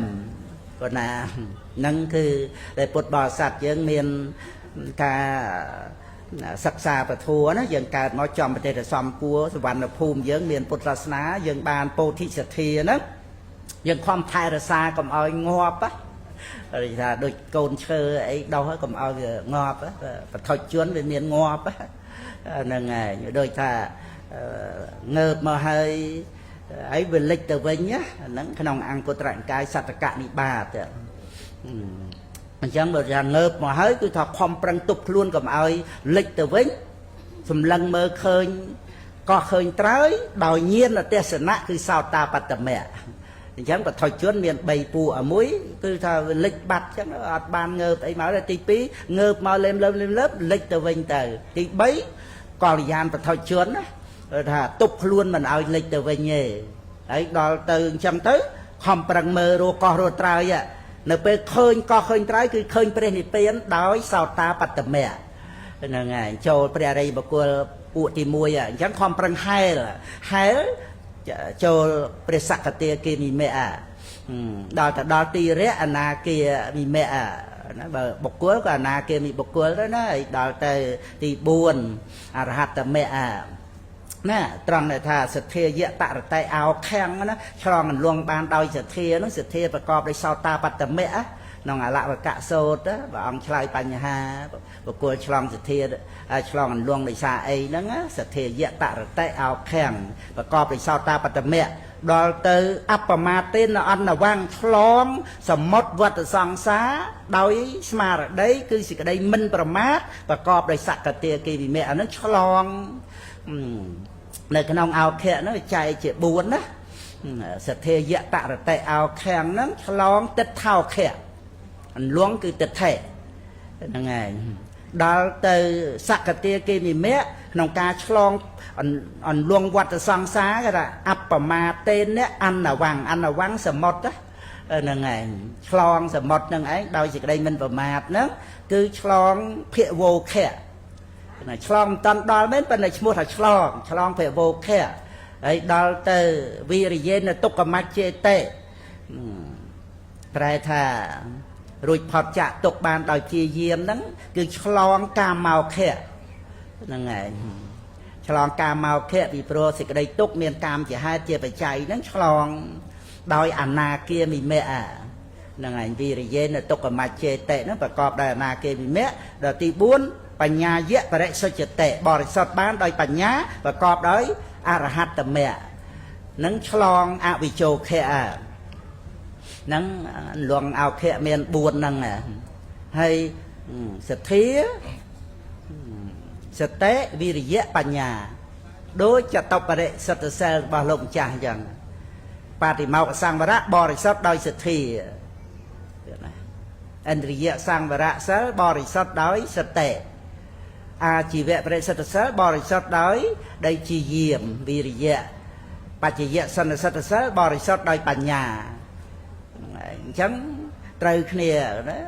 ប៉ុន្តែហ្នឹងគឺដែលពុទ្ធបរិស័ទយើងមានការសិក្សាពធណាយើងកើតមកចំប្រទេសសំគួរសវណ្ណភូមិយើងមានពុទ្ធសាសនាយើងបានពោធិសទ្ធាហ្នឹងយើងខំថែរក្សាកុំឲ្យងាប់ណាថាដូចកូនឈើអីដោះកុំឲ្យវាងាប់បថុជនវាមានងាប់ហ្នឹងឯងដូចថាងើបមកហើយហើយវាលិចទៅវិញហ្នឹងក្នុងអង្គត្រនិកាយសត្តកនិបាតអញ្ចឹងបើថាងើបមកហើយគឺថាខំប្រឹងទប់ខ្លួនកុំឲ្យលិចទៅវិញសម្លឹងមើលឃើញក៏ឃើញត្រើយដោយញាណទស្សនៈគឺសោតាបត្តមៈអញ្ចឹងបថុជនមាន3ពួកមួយគឺថាលិចបាត់អញ្ចឹងអត់បានងើបអីមកទេទី2ងើបមកលេមលើមលេមលើមលិចទៅវិញទៅទី3កល្យានបថុជនណា ថាទប់ខ្លួនមិនឲ្យលិចទៅវិញទេហើយដល់ទៅអញ្ចឹងទៅខំប្រឹងមើលរកកោះរកត្រើយនៅពេលឃើញកោះឃើញត្រើយគឺឃើញព្រះនិព្វានដោយសោតាបត្តមៈហ្នឹងហើយចូលព្រះអរិយបុគ្គលពួកទី1អញ្ចឹងខំប្រឹងហែលហែលចូលព្រះសកតាគាមិមៈដល់ទៅដល់ទីរៈអនាគាមិមៈណាបើបុគ្គលក៏អនាគាមិបុគ្គលទៅណាហើយដល់ទៅទី4អរហត្តមៈណាត្រង់ដែលថាសទ្ធាយៈតរតិអោខាំងណាឆ្លងអន្លងបានដោយសទ្ធានោះសទ្ធាប្រកបដោយសោតាបត្តមៈក្នុងអលវកសោតព្រះអង្គឆ្លើយបញ្ហាបុគ្គលឆ្លងសទ្ធាឆ្លងអន្លងដោយសារអីហ្នឹងសទ្ធាយៈតរតិអោខាំងប្រកបដោយសោតាបត្តមៈដល់ទៅអបមាទេនអនវੰឆ្លងសមុទ្រវត្តសង្សារដោយស្មារតីគឺសេចក្តីមិនប្រមាទប្រកបដោយសកតាគិវិមៈអាហ្នឹងឆ្លងនៅក្នុងអោខៈហ្នឹងចែកជា4ណាសទ្ធាយៈតរតិអោខាំងហ្នឹងឆ្លងទិដ្ឋោខៈអន្លងគឺទិដ្ឋិហ្នឹងឯងដល់ទៅសកតាគិវិមៈក្នុងការឆ្លងអន្លងវត្តសង្សារគេថាអបមាទេនៈអនវੰអនវੰសមុទ្រហ្នឹងឯងឆ្លងសមុទ្រហ្នឹងឯងដោយសេចក្តីមិនប្រមាទហ្នឹងគឺឆ្លងភវោខៈណាឆ្លងមិនតាន់ដល់មែនប៉ុន្តែឈ្មោះថាឆ្លងឆ្លងភវោខៈហើយដល់ទៅវិរិយេនទុក្ខមច្ចេតិប្រែថារួចផុតចាក់ទុកបានដោយព្យាយាមហ្នឹងគឺឆ្លងកាមោខៈហ្នឹងឯងឆ្លងកាមោខៈពីព្រោះសេចក្តីទុកមានកាមជាហេតុជាបច្ច័យហ្នឹងឆ្លងដោយអនាគាមិមៈហ្នឹងឯងវិរិយេនទុក្ខមច្ចេតិហ្នឹងប្រកបដោយអនាគាមិមៈដល់ទី4បញ្ញាយៈបរិសុទ្ធតិបរិសុទ្ធបានដោយបញ្ញាប្រកបដោយអរហត្តមៈនឹងឆ្លងអវិជោខៈហ្នឹងលងអោខៈមាន4ហ្នឹងហើយសទ្ធាសតិវិរិយៈបញ្ញាដូចចតុបរិសុទ្ធសិលរបស់លោកម្ចាស់អញ្ចឹងបាតិមោកសង្វរៈបរិសុទ្ធដោយសទ្ធាឥន្ទ្រិយសង្វរៈសិលបរិសុទ្ធដោយសតិអាជីវៈបរិសុទ្ធសិលបរិសុទ្ធដោយដីជាយាមវិរិយៈបច្ចយៈសន្និសិទ្ធសិលបរិសុទ្ធដោយបញ្ញាអញ្ចឹងត្រូវគ្នាណា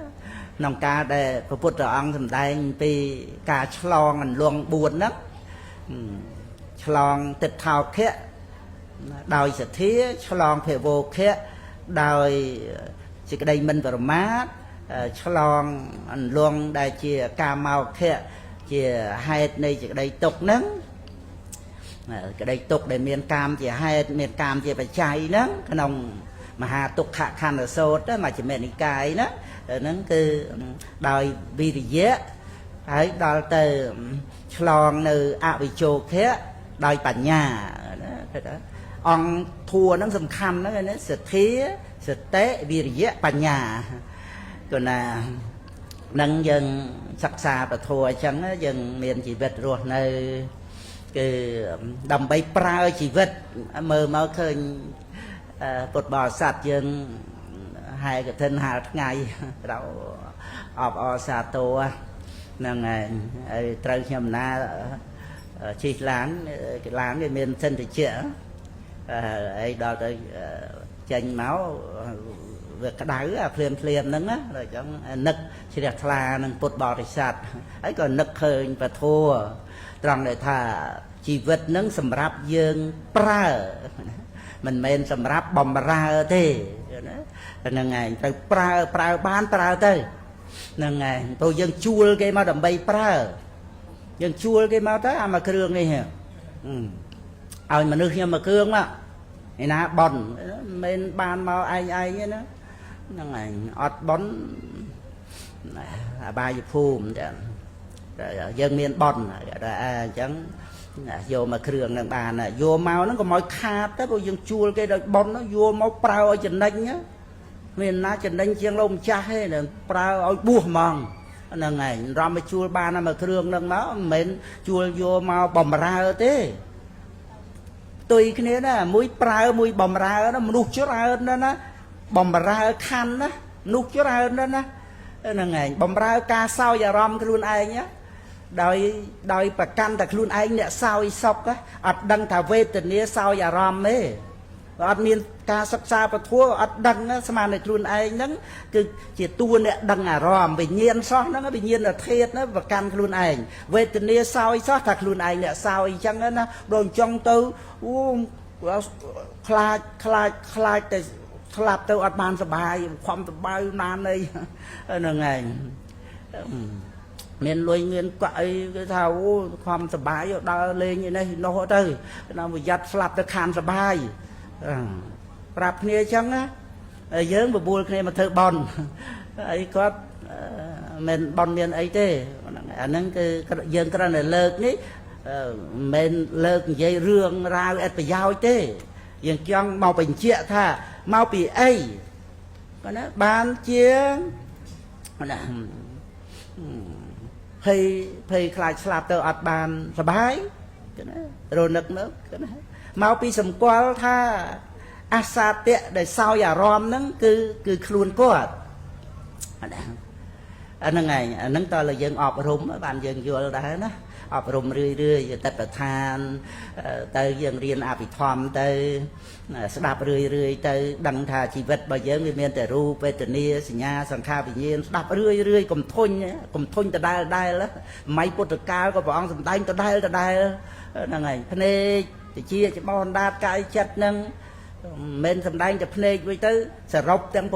ក្នុងការដែលព្រះពុទ្ធអង្គសម្ដែងពីការឆ្លងអន្លង4ហ្នឹងឆ្លងទិដ្ឋោខៈដោយសទ្ធាឆ្លងភវោខៈដោយសេចក្តីមិនប្រមាទឆ្លងអន្លងដែលជាកាមោខៈជាហេតុនៃសេចក្តីទុក្ខហ្នឹងក្តីទុក្ខដែលមានកាមជាហេតុមានកាមជាបច្ច័យហ្នឹងក្នុងមហាទុក្ខខណ្ឌសោតមជ្ឈិមនិកាយណាហ្នឹងគឺដោយវិរិយៈហើយដល់ទៅឆ្លងនៅអវិជោខៈដោយបញ្ញាណាគេថាអង្គធัวហ្នឹងសំខាន់ហ្នឹងណាសទ្ធាសតិវិរិយៈបញ្ញាគណានឹងយើងសិក្សាពធអញ្ចឹងយើងមានជីវិតរស់នៅគឺដើម្បីប្រើជីវិតមើលមកឃើញពុទ្ធបរិស័ទយើងហែកឋិនហាលថ្ងៃត្រូវអបអរសាទរហ្នឹងហើយហើយត្រូវខ្ញុំណាជិះឡានឡានវាមានសិនតិចហើយដល់ទៅចេញមកវាក្តៅអាភ្លាមភ្លាមហ្នឹងណាដល់អញ្ចឹងនឹកជ្រះថ្លានឹងពុទ្ធបរិស័ទហើយក៏នឹកឃើញពធត្រង់ដែលថាជីវិតហ្នឹងសម្រាប់យើងប្រើមិនមែនសម្រាប់បំរើទេណាហ្នឹងឯងត្រូវប្រើប្រើបានប្រើទៅហ្នឹងឯងព្រោះយើងជួលគេមកដើម្បីប្រើយើងជួលគេមកទៅអាមួយគ្រឿងនេះឲ្យមនុស្សខ្ញុំមួយគ្រឿងមកឯណាប៉ុនមិនបានមកឯងឯងទេណាហ្នឹងឯងអត់ប៉ុនអបាយភូមិចឹងយើងមានប៉ុនអញ្ចឹងយកមកគ្រឿងនឹងបានយកមកហ្នឹងកុំឲ្យខាតទៅព្រោះយើងជួលគេដោយប៉ុនយកមកប្រើឲ្យចំណេញមានណាចំណេញជាងលោកម្ចាស់ទេប្រើឲ្យបួសហ្មងហ្នឹងឯងរំមកជួលបានមកគ្រឿងហ្នឹងមកមិនមែនជួលយកមកបំរើទេផ្ទុយគ្នាណាមួយប្រើមួយបំរើណាមនុស្សច្រើនណាស់ណាបំរើខណ្ឌណាមនុស្សច្រើនណាស់ណាហ្នឹងឯងបំរើការសោយអារម្មណ៍ខ្លួនឯងណា ដោយដោយប្រកាន់តែខ្លួនឯងអ្នកសោយសុខអត់ដឹងថាវេទនាសោយអារម្មណ៍ទេអត់មានការសិក្សាពធអត់ដឹងស្មានតែខ្លួនឯងហ្នឹងគឺជាតួអ្នកដឹងអារម្មណ៍វិញ្ញាណសោះហ្នឹងវិញ្ញាណធាតុហ្នឹងប្រកាន់ខ្លួនឯងវេទនាសោយសោះថាខ្លួនឯងអ្នកសោយអញ្ចឹងណាដល់អញ្ចឹងទៅអូខ្លាចខ្លាចខ្លាចតែស្លាប់ទៅអត់បានសបាយខំសបាយណានីហ្នឹងឯងមានលុយមានកាក់អីគេថាអូខំសបាយដើរលេងឯនេះនោះទៅណាប្រយ័ត្នស្លាប់ទៅខានសបាយប្រាប់គ្នាអញ្ចឹងណាយើងបបួលគ្នាមកធ្វើបន់អីគាត់មិនបន់មានអីទេអាហ្នឹងគឺយើងគ្រាន់តែលើកនេះមិនលើកនិយាយរឿងរ៉ាវអត់ប្រយោជន៍ទេយើងចង់មកបញ្ជាក់ថាមកពីអីណាបានជាណាភ័យភ័យខ្លាចស្លាប់ទៅអត់បានសបាយណារនឹកមកណាមកពីសម្គាល់ថាអាសាតៈដែលសោយអារម្មណ៍ហ្នឹងគឺគឺខ្លួនគាត់អាហ្នឹងឯងអាហ្នឹងតើយើងអប់រំបានយើងយល់ដែរណាអប់រំរឿយរឿយតបឋានទៅយើងរៀនអភិធម្មទៅស្ដាប់រឿយរឿយទៅដឹងថាជីវិតរបស់យើងវាមានតែរូបវេទនាសញ្ញាសង្ខារវិញ្ញាណស្ដាប់រឿយរឿយកុំធុញកុំធុញដដែលដដែលសម័យពុទ្ធកាលក៏ព្រះអង្គសម្ដែងដដែលដដែលហ្នឹងហើយភ្នែកតិចច្បោះអណ្ដាតកាយចិត្តហ្នឹងមិនមែនសម្ដែងតែភ្នែកវិញទៅសរុបទាំង6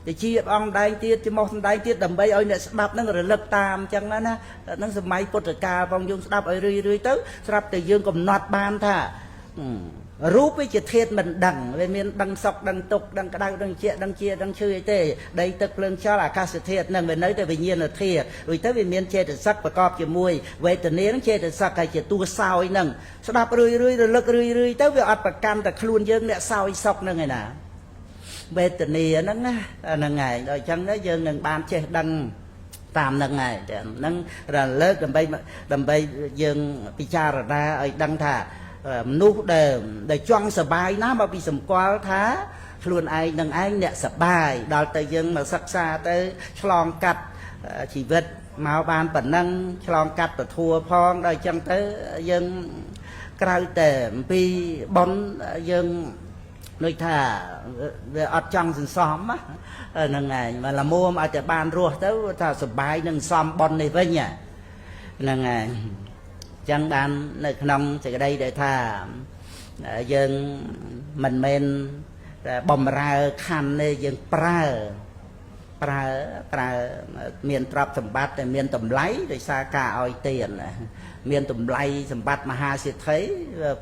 តិចអង្គដែងទៀតច្មោះសំដែងទៀតដើម្បីឲ្យអ្នកស្ដាប់នឹងរលឹកតាមអញ្ចឹងណាហ្នឹងសម័យពុទ្ធកាលផងយើងស្ដាប់ឲ្យរឿយរឿយទៅស្រាប់តែយើងកំណត់បានថារូបវាជាធាតុមិនដឹងវាមានដឹងសុខដឹងទុក្ខដឹងក្តៅដឹងជាដឹងជាដឹងឈឺអីទេដីទឹកភ្លើងខ្យល់អាកាសធាតុហ្នឹងវានៅតែវិញ្ញាណធាតុរួចទៅវាមានចេតសិកប្រកបជាមួយវេទនាហ្នឹងចេតសិកហើយជាតួសោយហ្នឹងស្ដាប់រឿយរឿយរលឹករឿយរឿយទៅវាអត់ប្រកាន់តែខ្លួនយើងអ្នកសោយសុខហ្នឹងឯណាវេទនាហ្នឹងណាហ្នឹងហើយដល់អញ្ចឹងយើងនឹងបានចេះដឹងតាមហ្នឹងហើយហ្នឹងរលើកដើម្បីដើម្បីយើងពិចារណាឲ្យដឹងថាមនុស្សដែលដែលចង់សបាយណាមកពីសម្គាល់ថាខ្លួនឯងនឹងឯងអ្នកសបាយដល់ទៅយើងមកសិក្សាទៅឆ្លងកាត់ជីវិតមកបានប៉ុណ្ណឹងឆ្លងកាត់ពធัวផងដល់អញ្ចឹងទៅយើងក្រៅតែអំពីប៉ុនយើងដូចថាវាអត់ចង់សន្សំហ្នឹងឯងមកល្មមឲ្យតែបានរស់ទៅថាសបាយនឹងសំប៉ុននេះវិញហ្នឹងឯងចឹងបាននៅក្នុងសេចក្តីដែលថាយើងមិនមែនបំរើខណ្ឌទេយើងប្រើប្រើប្រើមានទ្រព្យសម្បត្តិតែមានតម្លៃដោយសារការឲ្យទានមានតម្លៃសម្បត្តិមហាសេដ្ឋី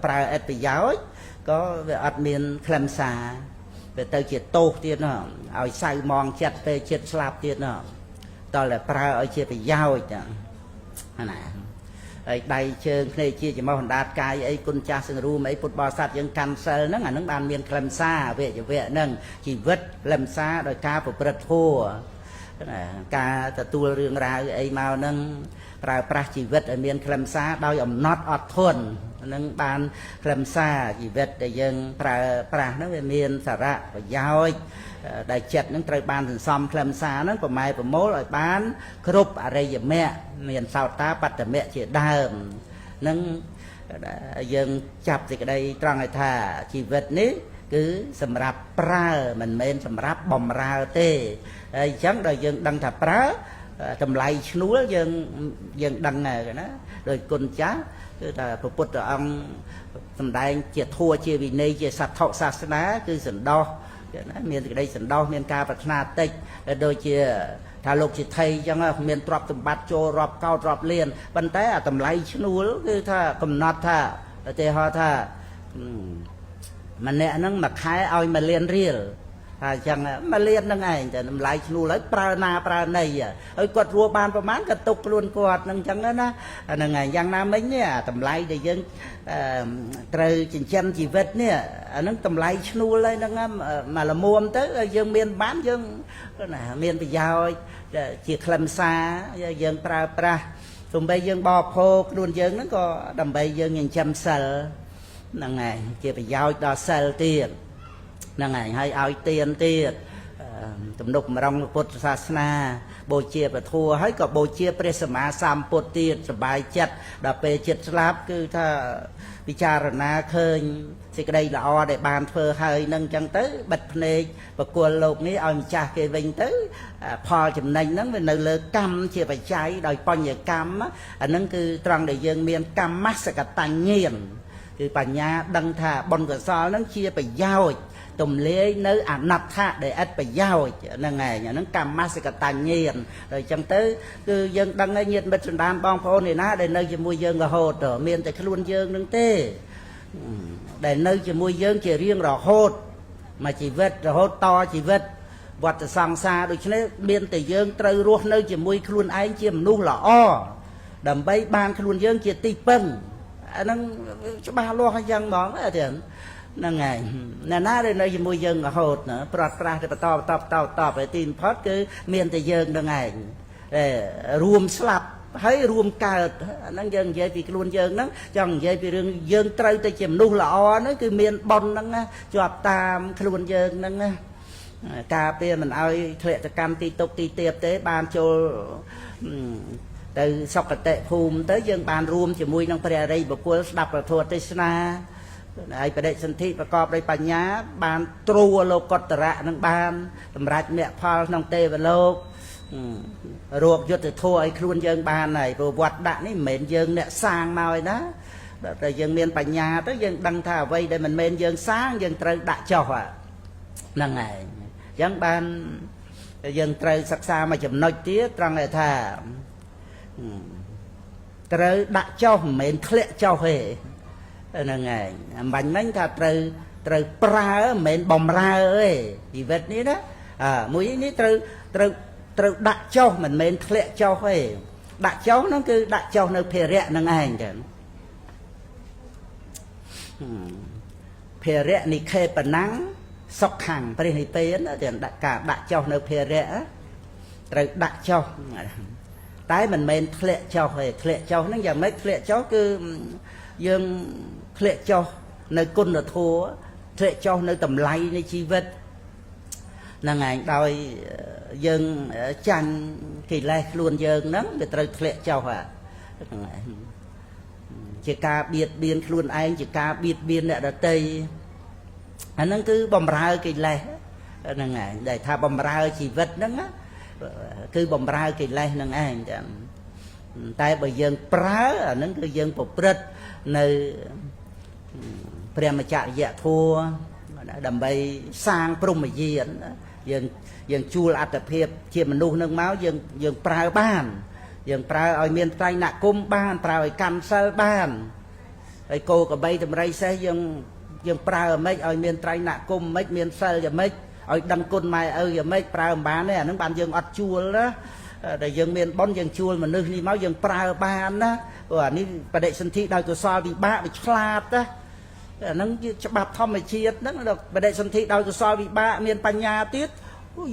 ប្រើអត្ថប្រយោជន៍ក៏វាអត់មានខ្លឹមសារវាទៅជាទោសទៀតណោះឲ្យសៅមងចិត្តពេលចិត្តស្លាប់ទៀតណោះតើតែប្រើឲ្យជាប្រយោជន៍ណាហើយដៃជើងភ្នែកជាច្រមុះអណ្ដាតកាយអីគុណចាស់សង្រួមអីពុទ្ធបរិស័ទយើងកាន់សិលហ្នឹងអាហ្នឹងបានមានខ្លឹមសារវយវៈហ្នឹងជីវិតខ្លឹមសារដោយការប្រព្រឹត្តធម៌ការទទួលរឿងរ៉ាវអីមកហ្នឹងប្រើប្រាស់ជីវិតឲ្យមានខ្លឹមសារដោយអំណត់អត់ធន់នឹងបានខ្លឹមសារជីវិតដែលយើងប្រើប្រាស់ហ្នឹងវាមានសារៈប្រយោជន៍ដែលចិត្តហ្នឹងត្រូវបានសន្សំខ្លឹមសារហ្នឹងប្រម៉ែប្រមូលឲ្យបានគ្រប់អរិយមគ្គមានសោតាបត្តមគ្គជាដើមនឹងយើងចាប់សេចក្តីត្រង់ឲ្យថាជីវិតនេះគឺសម្រាប់ប្រើមិនមែនសម្រាប់បំរើទេហើយអញ្ចឹងដល់យើងដឹងថាប្រើតម្លៃឈ្នួលយើងយើងដឹងហើយណាដោយគុណចាស់គឺថាព្រះពុទ្ធអង្គសម្ដែងជាធัวជាវិន័យជាសទ្ធិសាសនាគឺសន្តោសណាមានសេចក្តីសន្តោសមានការប្រាថ្នាតិចដូចជាថាលោកជាថៃអញ្ចឹងមានទ្រព្យសម្បត្តិចូលរាប់កោតរាប់លានប៉ុន្តែអាតម្លៃឈ្នួលគឺថាកំណត់ថាឧទាហរណ៍ថាម្នាក់ហ្នឹងមួយខែឲ្យ1លានរៀលថាអញ្ចឹង1លានហ្នឹងឯងតែតម្លៃឈ្នួលហើយប្រើណាប្រើណីហើយគាត់រស់បានប្រហែលក៏ទុកខ្លួនគាត់ហ្នឹងអញ្ចឹងណាហ្នឹងឯងយ៉ាងណាមិញនេះអាតម្លៃដែលយើងត្រូវចិញ្ចឹមជីវិតនេះអាហ្នឹងតម្លៃឈ្នួលហើយហ្នឹងមកល្មមទៅយើងមានបានយើងណាមានប្រយោជន៍ជាខ្លឹមសារយើងប្រើប្រាស់សំបីយើងបរិភោគខ្លួនយើងហ្នឹងក៏ដើម្បីយើងចិញ្ចឹមសិលហ្នឹងឯងជាប្រយោជន៍ដល់សិលទៀតហ្នឹងឯងហើយឲ្យទៀនទៀត ទំនុកម្រងពុទ្ធសាសនាបូជាពធัวហើយក៏បូជាព្រះសម្មាសម្ពុទ្ធទៀតសบายចិត្តដល់ពេលចិត្តស្លាប់គឺថាពិចារណាឃើញសេចក្តីល្អដែលបានធ្វើហើយនឹងអញ្ចឹងទៅបិទភ្នែកបកគលលោកនេះឲ្យម្ចាស់គេវិញទៅផលចំណេញហ្នឹងវានៅលើកម្មជាបច្ច័យដោយបញ្ញកម្មអាហ្នឹងគឺត្រង់ដែលយើងមានកម្មសកតញ្ញគឺបញ្ញាដឹងថាបុណ្យកុសលហ្នឹងជាប្រយោជន៍ទំលាយនៅអនដ្ឋៈដែលឥតប្រយោជន៍ហ្នឹងឯងហ្នឹងកម្មសកតញ្ញដល់អញ្ចឹងទៅគឺយើងដឹងហើយញាតិមិត្តសន្តានបងប្អូនឯណាដែលនៅជាមួយយើងរហូតមានតែខ្លួនយើងនឹងទេដែលនៅជាមួយយើងជារៀងរហូតមួយជីវិតរហូតតជីវិតវត្តសង្សារដូច្នេះមានតែយើងត្រូវរស់នៅជាមួយខ្លួនឯងជាមនុស្សល្អដើម្បីបានខ្លួនយើងជាទីពឹងអាហ្នឹងច្បាស់លាស់អញ្ចឹងហ្មងទេហ្នឹងហើយអ្នកណាដែលនៅជាមួយយើងរហូតណាប្រត់ប្រាស់ទៅបន្តបន្តបន្តបន្តទៅទីបំផុតគឺមានតែយើងនឹងឯងរួមស្លាប់ហើយរួមកើតអាហ្នឹងយើងនិយាយពីខ្លួនយើងហ្នឹងចង់និយាយពីរឿងយើងត្រូវទៅជាមនុស្សល្អហ្នឹងគឺមានបុណ្យហ្នឹងជាប់តាមខ្លួនយើងហ្នឹងណាការពារមិនឲ្យធ្លាក់ទៅកម្មទីទុកទីទាបទេបានចូលទៅសុគតិភូមិទៅយើងបានរួមជាមួយនឹងព្រះអរិយបុគ្គលស្ដាប់ព្រះធម៌ទេសនាហើយបដិសន្ធិប្រកបដោយបញ្ញាបានត្រួលោកតរៈនឹងបានសម្រេចមគ្គផលក្នុងទេវលោករកយុទ្ធធម៌ឲ្យខ្លួនយើងបានហើយព្រោះវត្តដាក់នេះមិនមែនយើងអ្នកសាងមកឯណាតែយើងមានបញ្ញាទៅយើងដឹងថាអ្វីដែលមិនមែនយើងសាងយើងត្រូវដាក់ចុះហ្នឹងឯងអញ្ចឹងបានយើងត្រូវសិក្សាមួយចំណុចទៀតត្រង់ថាត្រូវដាក់ចុះមិនមែនធ្លាក់ចុះទេហ្នឹងឯងអំបញ្ញមិញថាត្រូវត្រូវប្រើមិនមែនបំរើទេជីវិតនេះណាមួយនេះត្រូវត្រូវត្រូវដាក់ចុះមិនមែនធ្លាក់ចុះទេដាក់ចុះហ្នឹងគឺដាក់ចុះនៅភារៈហ្នឹងឯងចឹងភារៈនិខេបណੰសុខੰព្រះនិព្វានទាំងដាក់ការដាក់ចុះនៅភារៈត្រូវដាក់ចុះតែមិនមែនធ្លាក់ចុះទេធ្លាក់ចុះហ្នឹងយ៉ាងម៉េចធ្លាក់ចុះគឺយើងធ្លាក់ចុះនៅគុណធម៌ធ្លាក់ចុះនៅតម្លៃនៃជីវិតហ្នឹងឯងដោយយើងចាញ់កិលេសខ្លួនយើងហ្នឹងវាត្រូវធ្លាក់ចុះហ្នឹងឯងជាការបៀតបៀនខ្លួនឯងជាការបៀតបៀនអ្នកដទៃអាហ្នឹងគឺបំរើកិលេសហ្នឹងឯងដែលថាបំរើជីវិតហ្នឹងគឺបំរើកិលេសហ្នឹងឯងចឹងតែបើយើងប្រើអាហ្នឹងគឺយើងប្រព្រឹត្តនៅព្រះមច្ចរិយធម៌ដើម្បីសាងព្រហ្មយានយើងជួលអត្តភាពជាមនុស្សនឹងមកយើងប្រើបានយើងប្រើឲ្យមានត្រៃណគមបានប្រើឲ្យកម្មសិលបានហើយគោក្របីតម្រៃសេះយើងប្រើមិនឲ្យមានត្រៃណគមមិនមានសិលយ៉ាងម៉េចឲ្យដឹងគុណម៉ែឪយ៉ាងម៉េចប្រើមិនបានទេអាហ្នឹងបានយើងអត់ជួលណាដែលយើងមានបុណ្យយើងជួលមនុស្សនេះមកយើងប្រើបានណាព្រោះអានេះបដិសន្ធិដោយកុសលវិបាកវាឆ្លាតណាអាហ្នឹងជាច្បាប់ធម្មជាតិហ្នឹងបដិសន្ធិដោយកុសលវិបាកមានបញ្ញាទៀត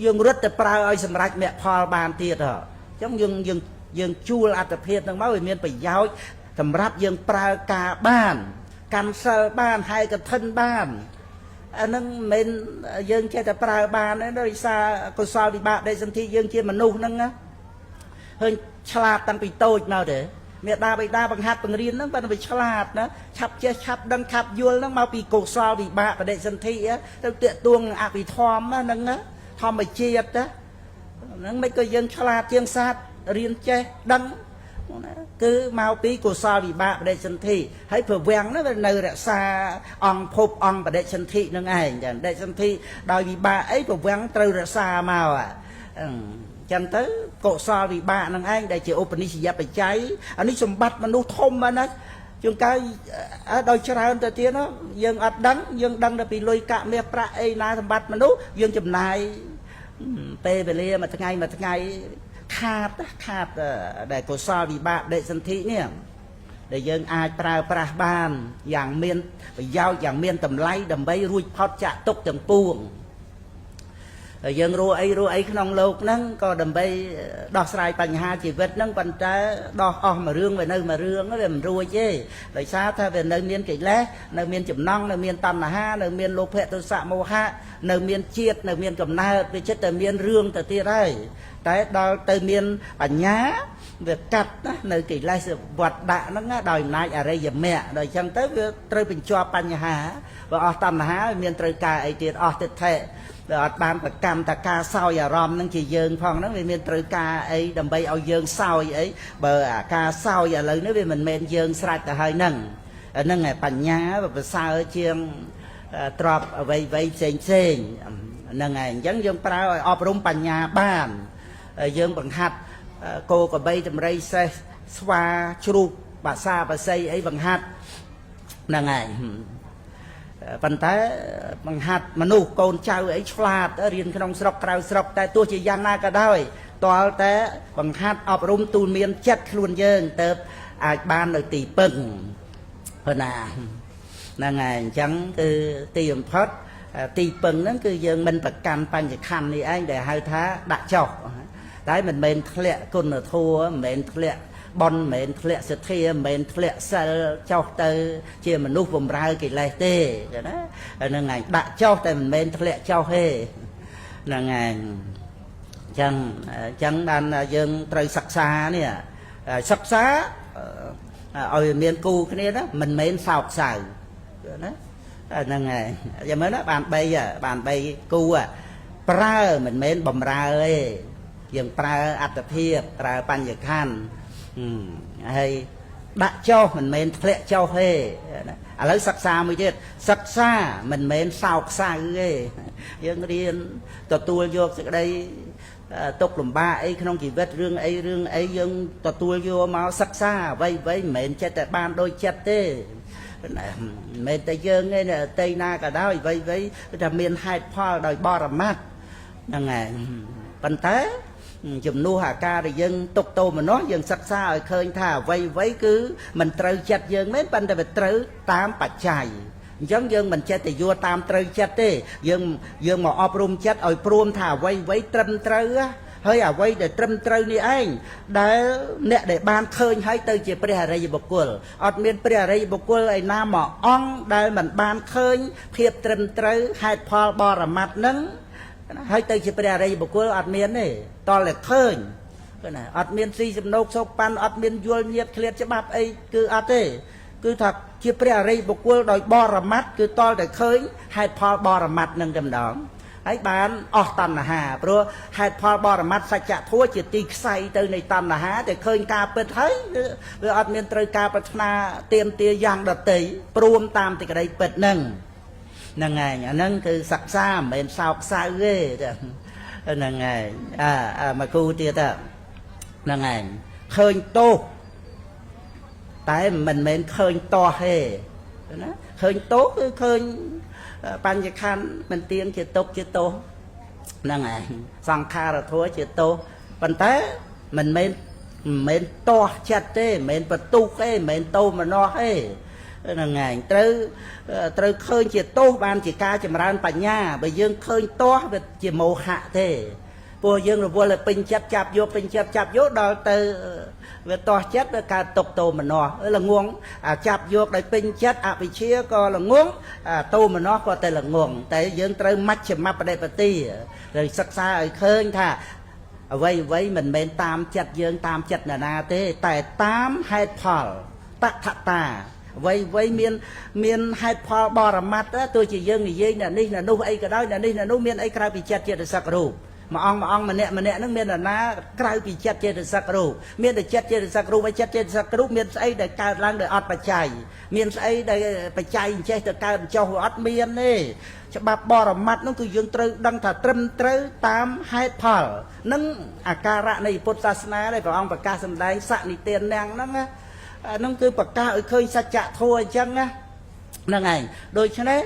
យើងរត់ទៅប្រើឲ្យសម្រេចមគ្គផលបានទៀតហ៎អញ្ចឹងយើងជួលអត្តភាពហ្នឹងមកវាមានប្រយោជន៍សម្រាប់យើងប្រើការបានកាន់សិលបានហើយកឋិនបានអាហ្នឹងមិនមែនយើងចេះតែប្រើបានទេដោយសារកុសលវិបាកដេសន្ធិយើងជាមនុស្សហ្នឹងណាឃើញឆ្លាតតាំងពីតូចមកទេមេដាបិតាបង្ហាត់បង្រៀនហ្នឹងបានវាឆ្លាតណាឆាប់ចេះឆាប់ដឹងឆាប់យល់ហ្នឹងមកពីកុសលវិបាកបដិសន្ធិទៅតាកទួងអភិធម្មហ្នឹងណាធម្មជាតិណាហ្នឹងមិនក៏យើងឆ្លាតជាងសត្វរៀនចេះដឹងគឺមកពីកុសលវិបាកបដិសន្ធិហើយប្រវាំងហ្នឹងវានៅរក្សាអង្គភពអង្គបដិសន្ធិនឹងឯងចឹងបដិសន្ធិដោយវិបាកអីប្រវាំងត្រូវរក្សាមកចឹងទៅកុសលវិបាកនឹងឯងដែលជាឧបនិស្សយបច្ច័យអានេះសម្បត្តិមនុស្សធំណាជួនកាលដោយច្រើនទៅទៀតយើងអត់ដឹងយើងដឹងតែពីលុយកាក់មាសប្រាក់អីណាសម្បត្តិមនុស្សយើងចំណាយពេលវេលាមួយថ្ងៃមួយថ្ងៃខាតដែលកុសលវិបាកដេសន្ធិនេះដែលយើងអាចប្រើប្រាស់បានយ៉ាងមានប្រយោជន៍យ៉ាងមានតម្លៃដើម្បីរួចផុតចាកទុក្ខទាំងពួង យើងរស់អីរស់អីក្នុងលោកហ្នឹងក៏ដើម្បីដោះស្រាយបញ្ហាជីវិតហ្នឹងប៉ុន្តែដោះអស់មួយរឿងវានៅមួយរឿងវាមិនរួចទេដោយសារថាវានៅមានកិលេសនៅមានចំណង់នៅមានតណ្ហានៅមានលោភៈទោសៈមោហៈនៅមានជាតិនៅមានកំណើតវាចិត្តតែមានរឿងទៅទៀតហើយតែដល់ទៅមានបញ្ញាវាកាត់ណានៅកិលេសវត្តដាក់ហ្នឹងដោយអំណាចអរិយមគ្គដល់អញ្ចឹងទៅវាត្រូវបញ្ចប់បញ្ហាបើអស់តណ្ហាវាមានត្រូវការអីទៀតអស់ទិដ្ឋិដែលអត់បានប្រកម្មតការសោយអារម្មណ៍ហ្នឹងជាយើងផងហ្នឹងវាមានត្រូវការអីដើម្បីឲ្យយើងសោយអីបើអាការសោយឥឡូវនេះវាមិនមែនយើងស្រេចទៅហើយហ្នឹងហ្នឹងឯបញ្ញាវាប្រសើរជាងទ្របអ្វីអ្វីផ្សេងផ្សេងហ្នឹងឯងអញ្ចឹងយើងប្រើឲ្យអប់រំបញ្ញាបានយើងបង្ហាត់គោកបីតម្រៃសេះស្វាជ្រូកបាសាបាសីអីបង្ហាត់ហ្នឹងឯងប៉ុន្តែបង្ហាត់មនុស្សកូនចៅអីឆ្លាតរៀនក្នុងស្រុកក្រៅស្រុកតែទោះជាយ៉ាងណាក៏ដោយទាល់តែបង្ហាត់អប់រំទូលមានចិត្តខ្លួនយើងទៅអាចបាននៅទីពឹងប៉ុណ្ណាហ្នឹងហើយអញ្ចឹងគឺទីបំផុតទីពឹងហ្នឹងគឺយើងមិនប្រកាន់បញ្ញខណ្ឌនេះឯងដែលហៅថាដាក់ចុះតែមិនមែនធ្លាក់គុណធម៌មិនមែនធ្លាក់ប៉ុនមិនមែនធ្លាក់សទ្ធាមិនមែនធ្លាក់សិលចុះទៅជាមនុស្សបំរើកិលេសទេណាហ្នឹងឯងដាក់ចុះតែមិនមែនធ្លាក់ចុះទេហ្នឹងឯងអញ្ចឹងបានយើងត្រូវសិក្សានេះសិក្សាឲ្យមានគូគ្នាណាមិនមែនសោកសៅណាហ្នឹងហើយយ៉ាងម៉េចណាបាន3បាន3គូប្រើមិនមែនបំរើទេយើងប្រើអត្តភាពប្រើបញ្ញខណ្ឌហើយដាក់ចុះមិនមែនធ្លាក់ចុះទេណាឥឡូវសិក្សាមួយទៀតសិក្សាមិនមែនសោកសៅទេយើងរៀនទទួលយកសេចក្តីទុកលំបាកអីក្នុងជីវិតរឿងអីរឿងអីយើងទទួលយកមកសិក្សាអ្វីអ្វីមិនមែនចិត្តតែបានដូចចិត្តទេមិនមែនតែយើងទេអ្នកតីណាក៏ដោយអ្វីអ្វីថាមានហេតុផលដោយបរមត្តហ្នឹងហើយប៉ុន្តែជំនួសអាការដែលយើងទុកតោមនោះយើងសិក្សាឲ្យឃើញថាអ្វីអ្វីគឺមិនត្រូវចិត្តយើងមែនប៉ុន្តែវាត្រូវតាមបច្ច័យអញ្ចឹងយើងមិនចេះតែយល់តាមត្រូវចិត្តទេយើងយើងមកអប់រំចិត្តឲ្យព្រមថាអ្វីអ្វីត្រឹមត្រូវហើយអ្វីដែលត្រឹមត្រូវនេះឯងដែលអ្នកដែលបានឃើញហើយទៅជាព្រះអរិយបុគ្គលអត់មានព្រះអរិយបុគ្គលឯណាមួយអង្គដែលមិនបានឃើញភាពត្រឹមត្រូវហេតុផលបរមត្តនឹងហើយទៅជាព្រះអរិយបុគ្គលអត់មានទេតលតែឃើញគឺណាអត់មានស៊ីសំណោកសោកប៉ាន់អត់មានយល់ញាតឃ្លាតច្បាប់អីគឺអត់ទេគឺថាជាព្រះអរិយបុគ្គលដោយបរមត្តគឺតលតែឃើញហេតុផលបរមត្តនឹងតែម្ដងហើយបានអស់តណ្ហាព្រោះហេតុផលបរមត្តសច្ចធម៌ជាទីខ្សែទៅនៃតណ្ហាតែឃើញការពិតហើយវាអត់មានត្រូវការប្រាថ្នាទៀមទាយ៉ាងដតីព្រមតាមទីក្តីពិតនឹងហ្នឹងឯងអាហ្នឹងគឺសិក្សាមិនមែនសោកសៅទេហ្នឹងឯងអាមកគូទៀតហ្នឹងឯងឃើញទោសតែមិនមែនឃើញតោះទេណាឃើញទោសគឺឃើញបញ្ញខណ្ឌមិនទៀងជាទុកជាទោសហ្នឹងឯងសង្ខារធัวជាទោសប៉ុន្តែមិនមែនមិនមែនតោះចិត្តទេមិនមែនបន្ទុះទេមិនមែនតោមនោះទេហ្នឹងឯងត្រូវត្រូវឃើញជាទោសបានជាការចម្រើនបញ្ញាបើយើងឃើញទោសវាជាមោហៈទេព្រោះយើងរវល់តែពេញចិត្តចាប់យកពេញចិត្តចាប់យកដល់ទៅវាតោះចិត្តវាកើតទុកតោមនោះល្ងងអាចាប់យកដោយពេញចិត្តអវិជ្ជាក៏ល្ងងអាតោមនោះក៏តែល្ងងតែយើងត្រូវមជ្ឈមបដិបទាត្រូវសិក្សាឲ្យឃើញថាអ្វីអ្វីមិនមែនតាមចិត្តយើងតាមចិត្តនរណាទេតែតាមហេតុផលតថតាអ្វីអ្វីមានមានហេតុផលបរមត្តទោះជាយើងនិយាយអ្នកនេះអ្នកនោះអីក៏ដោយអ្នកនេះអ្នកនោះមានអីក្រៅពីចិត្តចេតសិករូបមួយអង្គមួយអង្គម្នាក់ម្នាក់ហ្នឹងមាននរណាក្រៅពីចិត្តចេតសិករូបមានតែចិត្តចេតសិករូបហើយចិត្តចេតសិករូបមានស្អីដែលកើតឡើងដោយអត់បច្ច័យមានស្អីដែលបច្ច័យអញ្ចេះទៅកើតចុះអត់មានទេច្បាប់បរមត្តនោះគឺយើងត្រូវដឹងថាត្រឹមត្រូវតាមហេតុផលនឹងអាការៈនៃពុទ្ធសាសនាដែលព្រះអង្គប្រកាសសម្ដែងសនិទានណាំងហ្នឹងណាហ្នឹងគឺប្រកាសឲ្យឃើញសច្ចធម៌អញ្ចឹងណាហ្នឹងឯងដូច្នេះ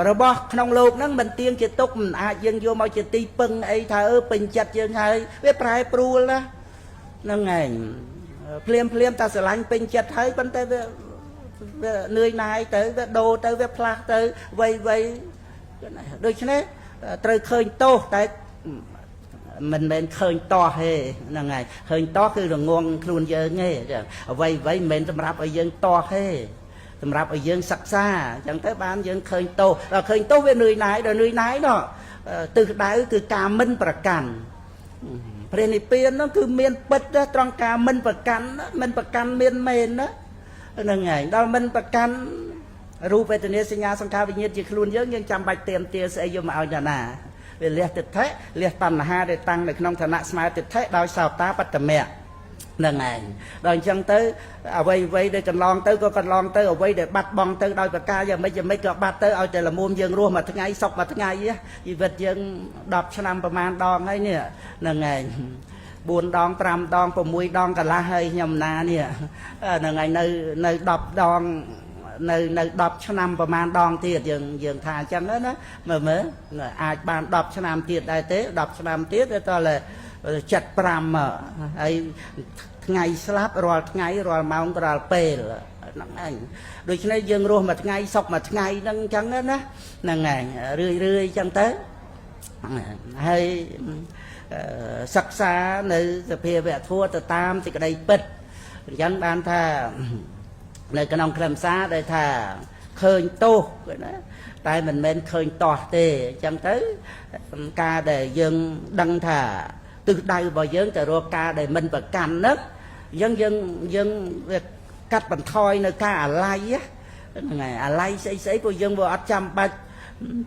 របស់ក្នុងលោកហ្នឹងមិនទៀងជាទុកមិនអាចយើងយកមកជាទីពឹងអីថាអឺពេញចិត្តយើងហើយវាប្រែប្រួលណាហ្នឹងឯងភ្លាមភ្លាមតែស្រឡាញ់ពេញចិត្តហើយប៉ុន្តែវាវានឿយណាយទៅវាដូរទៅវាផ្លាស់ទៅវ័យវ័យដូច្នេះ ត្រូវឃើញទោសតែមិនមែនឃើញតោះទេហ្នឹងហើយឃើញតោះគឺរងងខ្លួនយើងទេអ្វីអ្វីមិនមែនសម្រាប់ឲ្យយើងតោះទេសម្រាប់ឲ្យយើងសិក្សាអញ្ចឹងទៅបានយើងឃើញទោសដល់ឃើញទោសវានឿយណាយដល់នឿយណាយនោះទិសដៅគឺការមិនប្រកាន់ព្រះនិព្វាននោះគឺមានពិតត្រង់ការមិនប្រកាន់មិនប្រកាន់មានមែនណាហ្នឹងហើយដល់មិនប្រកាន់រូបវេទនាសញ្ញាសង្ខារវិញ្ញាណជាខ្លួនយើងយើងចាំបាច់ទៀមទាស្អីយកមកឲ្យតាណាវាលះទិដ្ឋិលះតណ្ហាដែលតាំងនៅក្នុងឋានៈស្មើទិដ្ឋិដោយសោតាបត្តមៈហ្នឹងឯងដល់អញ្ចឹងទៅអ្វីអ្វីដែលកន្លងទៅក៏កន្លងទៅអ្វីដែលបាត់បង់ទៅដោយប្រការយ៉ាងម៉េចយ៉ាងម៉េចក៏បាត់ទៅឲ្យតែល្មមយើងរស់មួយថ្ងៃសុខមួយថ្ងៃជីវិតយើង10ឆ្នាំប្រហែលដងហើយនេះហ្នឹងឯង4ដង5ដង6ដងកន្លះហើយខ្ញុំណានេះហ្នឹងឯងនៅនៅ10ដងនៅនៅ10ឆ្នាំប្រហែលដងទៀតយើងយើងថាអញ្ចឹងណាមើលមើលអាចបាន10ឆ្នាំទៀតដែរទេ10ឆ្នាំទៀតទៅតើ75ហើយថ្ងៃស្លាប់រាល់ថ្ងៃរាល់ម៉ោងរាល់ពេលហ្នឹងឯងដូច្នេះយើងរស់មួយថ្ងៃសុខមួយថ្ងៃហ្នឹងអញ្ចឹងណាហ្នឹងឯងរឿយរឿយអញ្ចឹងទៅហើយសិក្សានៅសភាវៈធម៌ទៅតាមសេចក្តីពិតអញ្ចឹងបានថានៅក្នុងខ្លឹមសារដែលថាឃើញទោសណាតែមិនមែនឃើញតោះទេអញ្ចឹងទៅការដែលយើងដឹងថាទិសដៅរបស់យើងទៅរកការដែលមិនប្រកាន់ហ្នឹងអញ្ចឹងយើងយើងវាកាត់បន្ថយនៅការអាល័យហ្នឹងហើយអាល័យស្អីស្អីពួកយើងវាអត់ចាំបាច់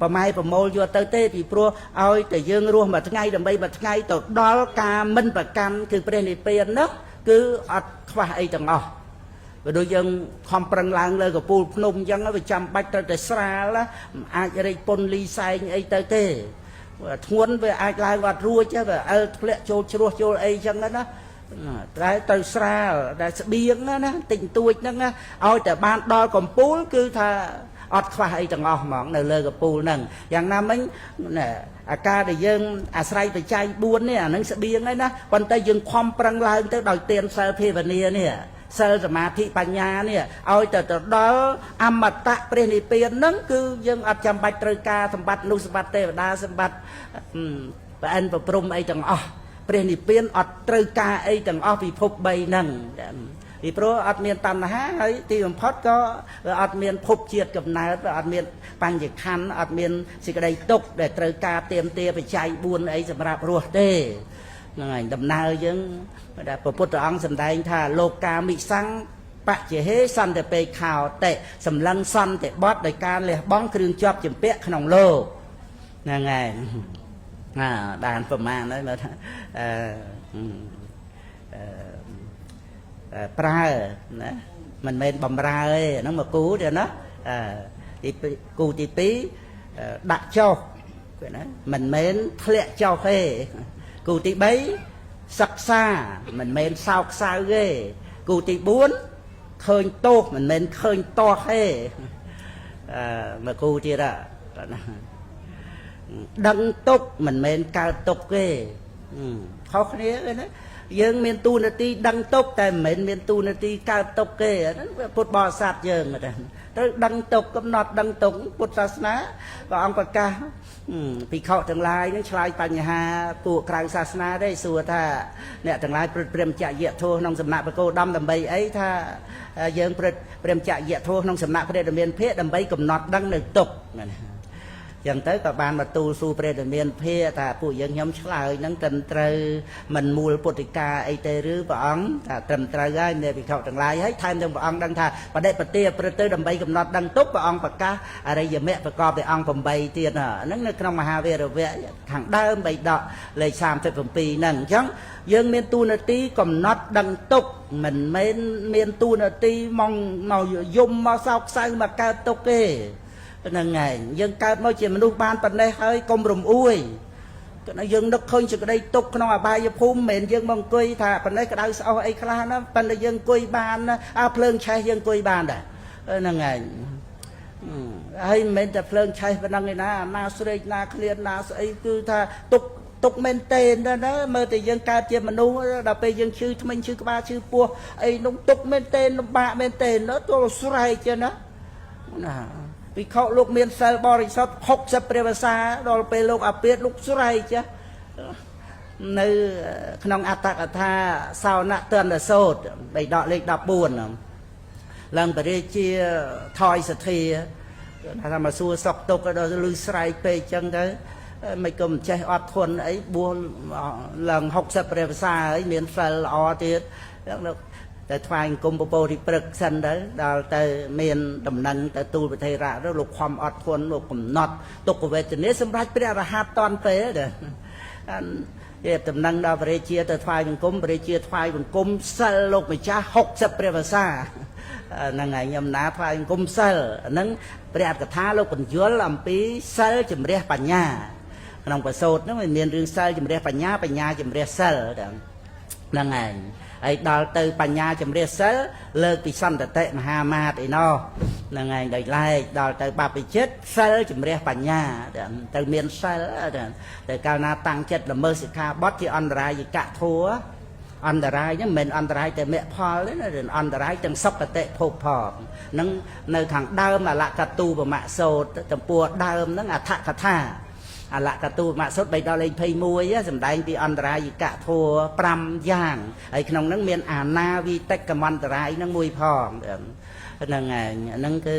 ប្រម៉ែប្រមូលយកទៅទេពីព្រោះឲ្យតែយើងរស់មួយថ្ងៃដើម្បីមួយថ្ងៃទៅដល់ការមិនប្រកាន់គឺព្រះនិព្វាននោះគឺអត់ខ្វះអីទាំងអស់បើដូចយើងខំប្រឹងឡើងលើកពូលភ្នំអញ្ចឹងវាចាំបាច់ត្រូវតែស្រាលអាចរែកពុនលីសែងអីទៅទេធ្ងន់វាអាចឡើងអត់រួចទេវាអិលធ្លាក់ចូលជ្រោះចូលអីចឹងណាតែត្រូវស្រាលតែស្បៀងណាតិចតួចហ្នឹងឲ្យតែបានដល់កំពូលគឺថាអត់ខ្វះអីទាំងអស់ហ្មងនៅលើកពូលហ្នឹងយ៉ាងណាមិញអាការដែលយើងអាស្រ័យបច្ច័យ4នេះអាហ្នឹងស្បៀងហើយណាប៉ុន្តែយើងខំប្រឹងឡើងទៅដោយទានសិលភាវនានេះសិលសមាធិបញ្ញានេះឲ្យទៅទៅដល់អមតៈព្រះនិព្វានហ្នឹងគឺយើងអត់ចាំបាច់ត្រូវការសម្បត្តិនោះសម្បត្តិទេវតាសម្បត្តិប្រអិនប្រព្រំអីទាំងអស់ព្រះនិព្វានអត់ត្រូវការអីទាំងអស់ពិភព3ហ្នឹងពីព្រោះអត់មានតណ្ហាហើយទីបំផុតក៏អត់មានភពជាតិកំណើតអត់មានបញ្ញខណ្ឌអត់មានសេចក្តីទុក្ខដែលត្រូវការទៀមទាបច្ច័យ4អីសម្រាប់រស់ទេហ្នឹងហើយដំណើរយើងដែលព្រះពុទ្ធអង្គសម្ដែងថាលោកកាមិសង្ឃបច្ចហេសន្តិពេខោតិសម្លឹងសន្តិបត្តិដោយការលះបង់គ្រឿងជាប់ជំពាក់ក្នុងលោកហ្នឹងហើយណាបានប្រមាណហើយមើលថាអឺប្រើណាមិនមែនបំរើទេហ្នឹងមកគូទេណាអឺទីគូទី2ដាក់ចុះគេណាមិនមែនធ្លាក់ចុះទេគូទី3សិក្សាមិនមែនសោកសៅទេគូទី4ឃើញទោសមិនមែនឃើញតោះទេអឺមកគូទៀតណាដឹងទុកមិនមែនកើតទុកទេខុសគ្នាទេណាយើងមានទូនាទីដឹងទុកតែមិនមែនមានទូនាទីកើតទុកទេហ្នឹងពុទ្ធបរិស័ទយើងត្រូវដឹងទុកកំណត់ដឹងទុកពុទ្ធសាសនាព្រះអង្គប្រកាសភិក្ខុទាំងឡាយនឹងឆ្លើយបញ្ហាពួកក្រៅសាសនាទេសួរថាអ្នកទាំងឡាយព្រឹត្តព្រមចរិយធម៌ក្នុងសំណាក់ព្រះគោដំដើម្បីអីថាយើងព្រឹត្តព្រមចរិយធម៌ក្នុងសំណាក់ព្រះរាមាភិដើម្បីកំណត់ដឹងនៅទុកណាចឹងទៅក៏បានមកទូលសួរព្រះរាមាភិថាពួកយើងខ្ញុំឆ្លើយហ្នឹងត្រឹមត្រូវមិនមូលពុទ្ធិកាអីទេឬព្រះអង្គថាត្រឹមត្រូវហើយនៃភិក្ខុទាំងឡាយហើយថែមទាំងព្រះអង្គដឹងថាបដិបទាព្រឹត្តទៅដើម្បីកំណត់ដឹងទុកព្រះអង្គប្រកាសអរិយមគ្គប្រកបដោយអង្គ8ទៀតហ្នឹងនៅក្នុងមហាវីរវៈខាងដើមបៃដកលេខ37ហ្នឹងអញ្ចឹងយើងមានទូនាទីកំណត់ដឹងទុកមិនមែនមានទូនាទីមកមកយំមកសោកសៅមកកើតទុកទេហ្នឹងឯងយើងកើតមកជាមនុស្សបានប៉ុណ្ណេះហើយកុំរំអួយគណៈយើងនឹកឃើញសេចក្តីទុកក្នុងអបាយភូមិមិនមែនយើងមកអង្គុយថាប៉ុណ្ណេះក្តៅស្អុះអីខ្លះណាប៉ុន្តែយើងអង្គុយបានណាអាភ្លើងឆេះយើងអង្គុយបានដែរហ្នឹងឯងហើយមិនមែនតែភ្លើងឆេះប៉ុណ្ណឹងឯណាណាស្រេកណាឃ្លានណាស្អីគឺថាទុកទុកមែនទេណាមើលតែយើងកើតជាមនុស្សដល់ពេលយើងឈឺធ្មេញឈឺក្បាលឈឺពោះអីនោះទុកមែនទេលំបាកមែនទេណាទោះស្រែកចេះណាណា ភិក្ខុលោកមានសិលបរិសុទ្ធ60ព្រះវស្សាដល់ពេលលោកអាពាធលោកស្រែកចានៅក្នុងអត្តកថាសោនទន្តសោតបៃដកលេខ14ឡើងបរិជាថយសទ្ធាថាមកសួរសុកទុកដល់លឺស្រែកពេកចឹងទៅមិនក៏មិនចេះអត់ធន់អីបួសឡើង60ព្រះវស្សាហើយមានសិលល្អទៀតលោកតែថ្វាយអង្គមពពោធិព្រឹកសិនទៅដល់ទៅមានដំណឹងទៅទូលប្រធេរៈទៅលោកខំអត់ធន់លោកកំណត់ទុក្ខវេទនាសម្រាប់ព្រះរហ័តតន់ពេលដែរគេដំណឹងដល់ព្រះរាជាទៅថ្វាយបង្គំព្រះរាជាថ្វាយបង្គំសិលលោកម្ចាស់60ព្រះវស្សាហ្នឹងហើយខ្ញុំណាថ្វាយបង្គំសិលហ្នឹងព្រះអត្ថកថាលោកបញ្យលអំពីសិលជំរះបញ្ញាក្នុងប្រសូតហ្នឹងវាមានរឿងសិលជំរះបញ្ញាបញ្ញាជំរះសិលហ្នឹងឯងហើយដល់ទៅបញ្ញាជំរះសិលលើកពីសន្តតិមហាមាតអីណោះហ្នឹងឯងដោយឡែកដល់ទៅបព្វជិតសិលជំរះបញ្ញាទៅមានសិលតែកាលណាតាំងចិត្តល្មើសសិក្ខាបទជាអន្តរាយកធัวអន្តរាយហ្នឹងមិនមែនអន្តរាយតែមគ្គផលទេណាអន្តរាយទាំងសុគតិភពផងហ្នឹងនៅខាងដើមអលកទូបមៈសោតចំពោះដើមហ្នឹងអដ្ឋកថាអលកទូមសុទ្ធ3ដល់លេខ21សម្ដែងពីអន្តរាយកធัว5យ៉ាងហើយក្នុងហ្នឹងមានអាណាវិតិកមន្តរាយហ្នឹងមួយផងហ្នឹងឯងហ្នឹងគឺ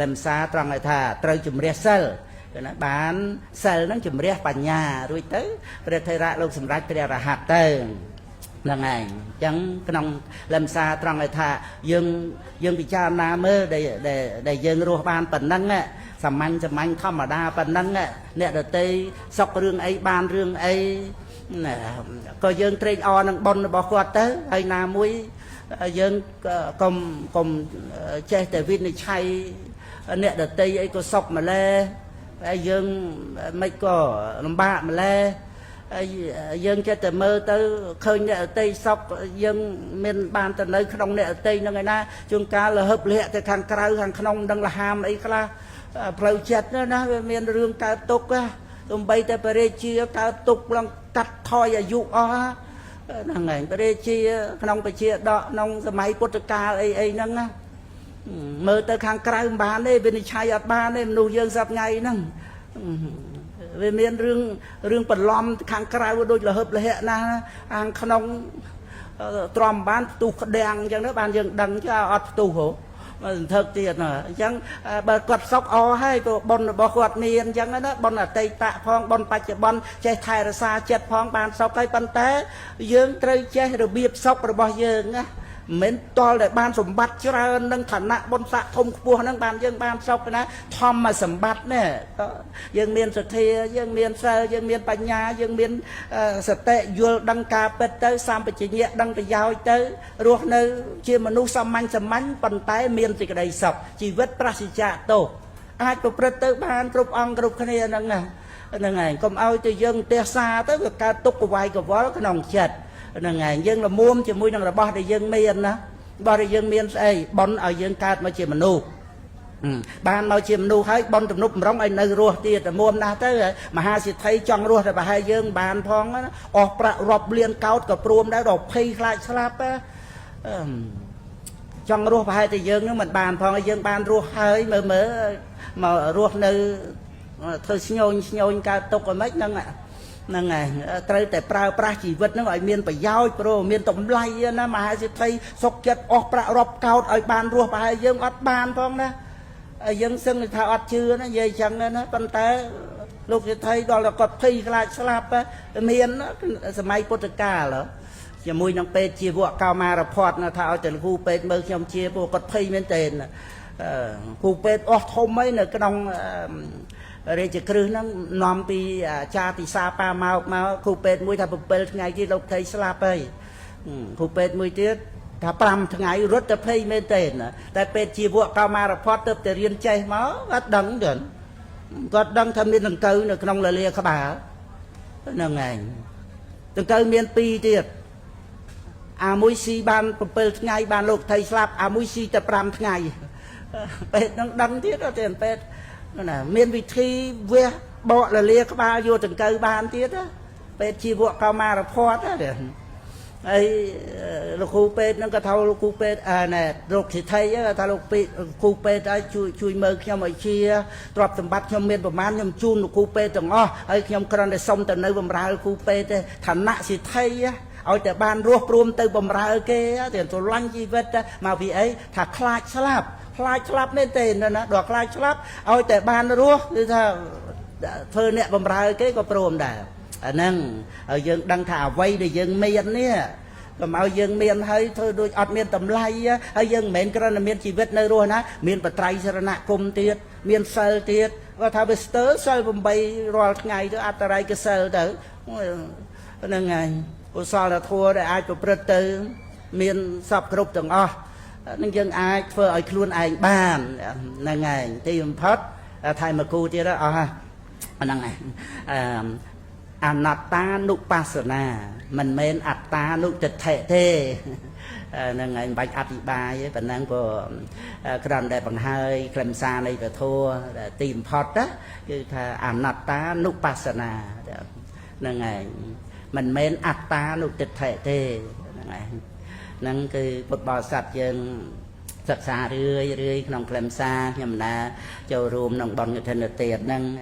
លំសាត្រង់ឲ្យថាត្រូវជំរះសិលណាបានសិលហ្នឹងជំរះបញ្ញារួចទៅព្រះថេរៈលោកសម្រេចព្រះរហ័តទៅហ្នឹងឯងអញ្ចឹងក្នុងលំសាត្រង់ឲ្យថាយើងពិចារណាមើលដែលយើងរស់បានប៉ុណ្ណឹងសាមញ្ញសាមញ្ញធម្មតាប៉ុណ្ណឹងអ្នកដតីសុករឿងអីបានរឿងអីក៏យើងត្រេកអរនឹងបុណ្យរបស់គាត់ទៅហើយណាមួយយើងកុំចេះតែវិនិច្ឆ័យអ្នកដតីអីក៏សុកម្លេះហើយយើងមិនក៏លំបាកម្លេះហើយយើងចេះតែមើលទៅឃើញអ្នកអតីសុកយើងមានបានទៅនៅក្នុងអ្នកអតីហ្នឹងឯណាជួនកាលលហឹបលាក់ទៅខាងក្រៅខាងក្នុងមិនដឹងលហាមអីខ្លះផ្លូវចិត្តណាវាមានរឿងកើតទុក្ខសំបីតែព្រះរាជាកើតទុក្ខឡើងកាត់ថយអាយុអស់ហ្នឹងឯងព្រះរាជាក្នុងពជាដកក្នុងសម័យពុទ្ធកាលអីអីហ្នឹងណាមើលទៅខាងក្រៅមិនបានទេវិនិច្ឆ័យអត់បានទេមនុស្សយើងសប្ថ្ងៃហ្នឹងវាមានរឿងបន្លំខាងក្រៅដូចលហឹបលហៈណាខាងក្នុងទ្រាំបានផ្ទុះក្តាំងអញ្ចឹងទៅបានយើងដឹងចើអត់ផ្ទុះហ៎មកសន្ធឹកទៀតណាអញ្ចឹងបើគាត់សុកអហើយព្រោះបុណ្យរបស់គាត់មានអញ្ចឹងណាបុណ្យអតីតផងបុណ្យបច្ចុប្បន្នចេះថែរក្សាចិត្តផងបានសុខហើយប៉ុន្តែយើងត្រូវចេះរបៀបសុខរបស់យើងណាមិនតល់តែបានសម្បត្តិច្រើននឹងឋានៈបុណ្យស័ក្តិធំខ្ពស់ហ្នឹងបានយើងបានសុខណាធម្មសម្បត្តិនេះយើងមានសទ្ធាយើងមានសិលយើងមានបញ្ញាយើងមានសតិយល់ដឹងការពិតទៅសម្បជញ្ញៈដឹងប្រយោជន៍ទៅរស់នៅជាមនុស្សសាមញ្ញសាមញ្ញប៉ុន្តែមានសេចក្តីសុខជីវិតប្រសិជ្ជៈទោសអាចប្រព្រឹត្តទៅបានគ្រប់អង្គគ្រប់គ្នាហ្នឹងណាហ្នឹងឯងកុំឲ្យទៅយើងផ្ទះសាទៅវាកើតទុក្ខកវាយកវល់ក្នុងចិត្តហ្នឹងឯងយើងល្មួមជាមួយនឹងរបស់ដែលយើងមានណារបស់ដែលយើងមានស្អីបុណ្យឲ្យយើងកើតមកជាមនុស្សបានមកជាមនុស្សហើយបុណ្យទំនុកបំរុងឲ្យនៅរស់ទៀតល្មួមណាស់ទៅមហាសិទ្ធិចង់រស់តែប្រហែលយើងបានផងអស់ប្រាក់រាប់លានកោតក៏ព្រមដែរដល់ភ័យខ្លាចស្លាប់ចង់រស់ប្រហែលតែយើងនឹងមិនបានផងយើងបានរស់ហើយមើលមើលមករស់នៅធ្វើស្ញូញស្ញូញកើតទុកអីមិនហ្នឹងហ្នឹងហើយត្រូវតែប្រើប្រាស់ជីវិតហ្នឹងឲ្យមានប្រយោជន៍ព្រោះមានតម្លៃណាមហាសិទ្ធិសុកចិត្តអស់ប្រាក់រាប់កោតឲ្យបានរស់ប្រហែលយើងអត់បានផងណាយើងសឹងថាអត់ជឿណានិយាយចឹងណាប៉ុន្តែលោកសិទ្ធិដល់តែគាត់ភ័យខ្លាចស្លាប់មានសម័យពុទ្ធកាលជាមួយនឹងពេទ្យជីវៈកោមារភ័តថាឲ្យទៅគ្រូពេទ្យមើលខ្ញុំជាព្រោះគាត់ភ័យមែនទែនគ្រូពេទ្យអស់ធំអីនៅក្នុងរាជគ្រឹះហ្នឹងនាំពីចាតិសាបាមកមកគ្រូពេទ្យមួយថា7ថ្ងៃទៀតលោកថៃស្លាប់ហើយគ្រូពេទ្យមួយទៀតថា5ថ្ងៃរត់ទៅភ័យមែនទេតែពេទ្យជីវៈកោមារភ័តទៅតែរៀនចេះមកគាត់ដឹងទៅគាត់ដឹងថាមានដង្កូវនៅក្នុងលលាក្បាលហ្នឹងឯងដង្កូវមាន2ទៀតអាមួយស៊ីបាន7ថ្ងៃបានលោកថៃស្លាប់អាមួយស៊ីតែ5ថ្ងៃពេទ្យនឹងដឹងទៀតទេពេទ្យណាមានវិធីវះបកលលាក្បាលយកដង្កូវបានទៀតពេទ្យជីវៈកោមារភ័តហ្នឹង ហើយលោកគ្រូពេទ្យហ្នឹងក៏ថាលោកគ្រូពេទ្យអាណែលោកសិទ្ធិថាលោកពេទ្យគ្រូពេទ្យឲ្យជួយជួយមើលខ្ញុំឲ្យជាទ្រព្យសម្បត្តិខ្ញុំមានប្រមាណខ្ញុំជូនលោកគ្រូពេទ្យទាំងអស់ហើយខ្ញុំគ្រាន់តែសុំទៅនៅបម្រើគ្រូពេទ្យទេឋានៈសិទ្ធិឲ្យតែបានរស់ព្រមទៅបំរើគេទាំងស្រឡាញ់ជីវិតមកពីអីថាខ្លាចស្លាប់ខ្លាចស្លាប់មែនទេណាដល់ខ្លាចស្លាប់ឲ្យតែបានរស់គឺថាធ្វើអ្នកបំរើគេក៏ព្រមដែរអាហ្នឹងហើយយើងដឹងថាអ្វីដែលយើងមាននេះកុំឲ្យយើងមានហើយធ្វើដូចអត់មានតម្លៃហើយយើងមិនមែនគ្រាន់តែមានជីវិតនៅរស់ណាមានបត្រៃសរណគមទៀតមានសិលទៀតគាត់ថាវាស្ទើរសិល8រាល់ថ្ងៃទៅអត្តរៃកសិលទៅហ្នឹងហើយកុសលធម៌ដែលអាចប្រព្រឹត្តទៅមានសពគ្រប់ទាំងអស់នឹងយើងអាចធ្វើឲ្យខ្លួនឯងបានហ្នឹងហើយទីបំផុតថែមគូទៀតអស់ហ្នឹងហើយអឺអនត្តានុបស្សនាមិនមែនអត្តានុទិដ្ឋិទេហ្នឹងហើយមិនបាច់អធិប្បាយទេប៉ុណ្ណឹងព្រោះគ្រាន់តែបង្ហើយខ្លឹមសារនៃពធទីបំផុតណាគឺថាអនត្តានុបស្សនាហ្នឹងហើយមិនមែនអត្តានុទិដ្ឋិទេហ្នឹងហើយហ្នឹងគឺពុទ្ធបរិស័ទយើងសិក្សារឿយរឿយក្នុងខ្លឹមសារខ្ញុំណាចូលរួមក្នុងបុណ្យកឋិនទានហ្នឹង។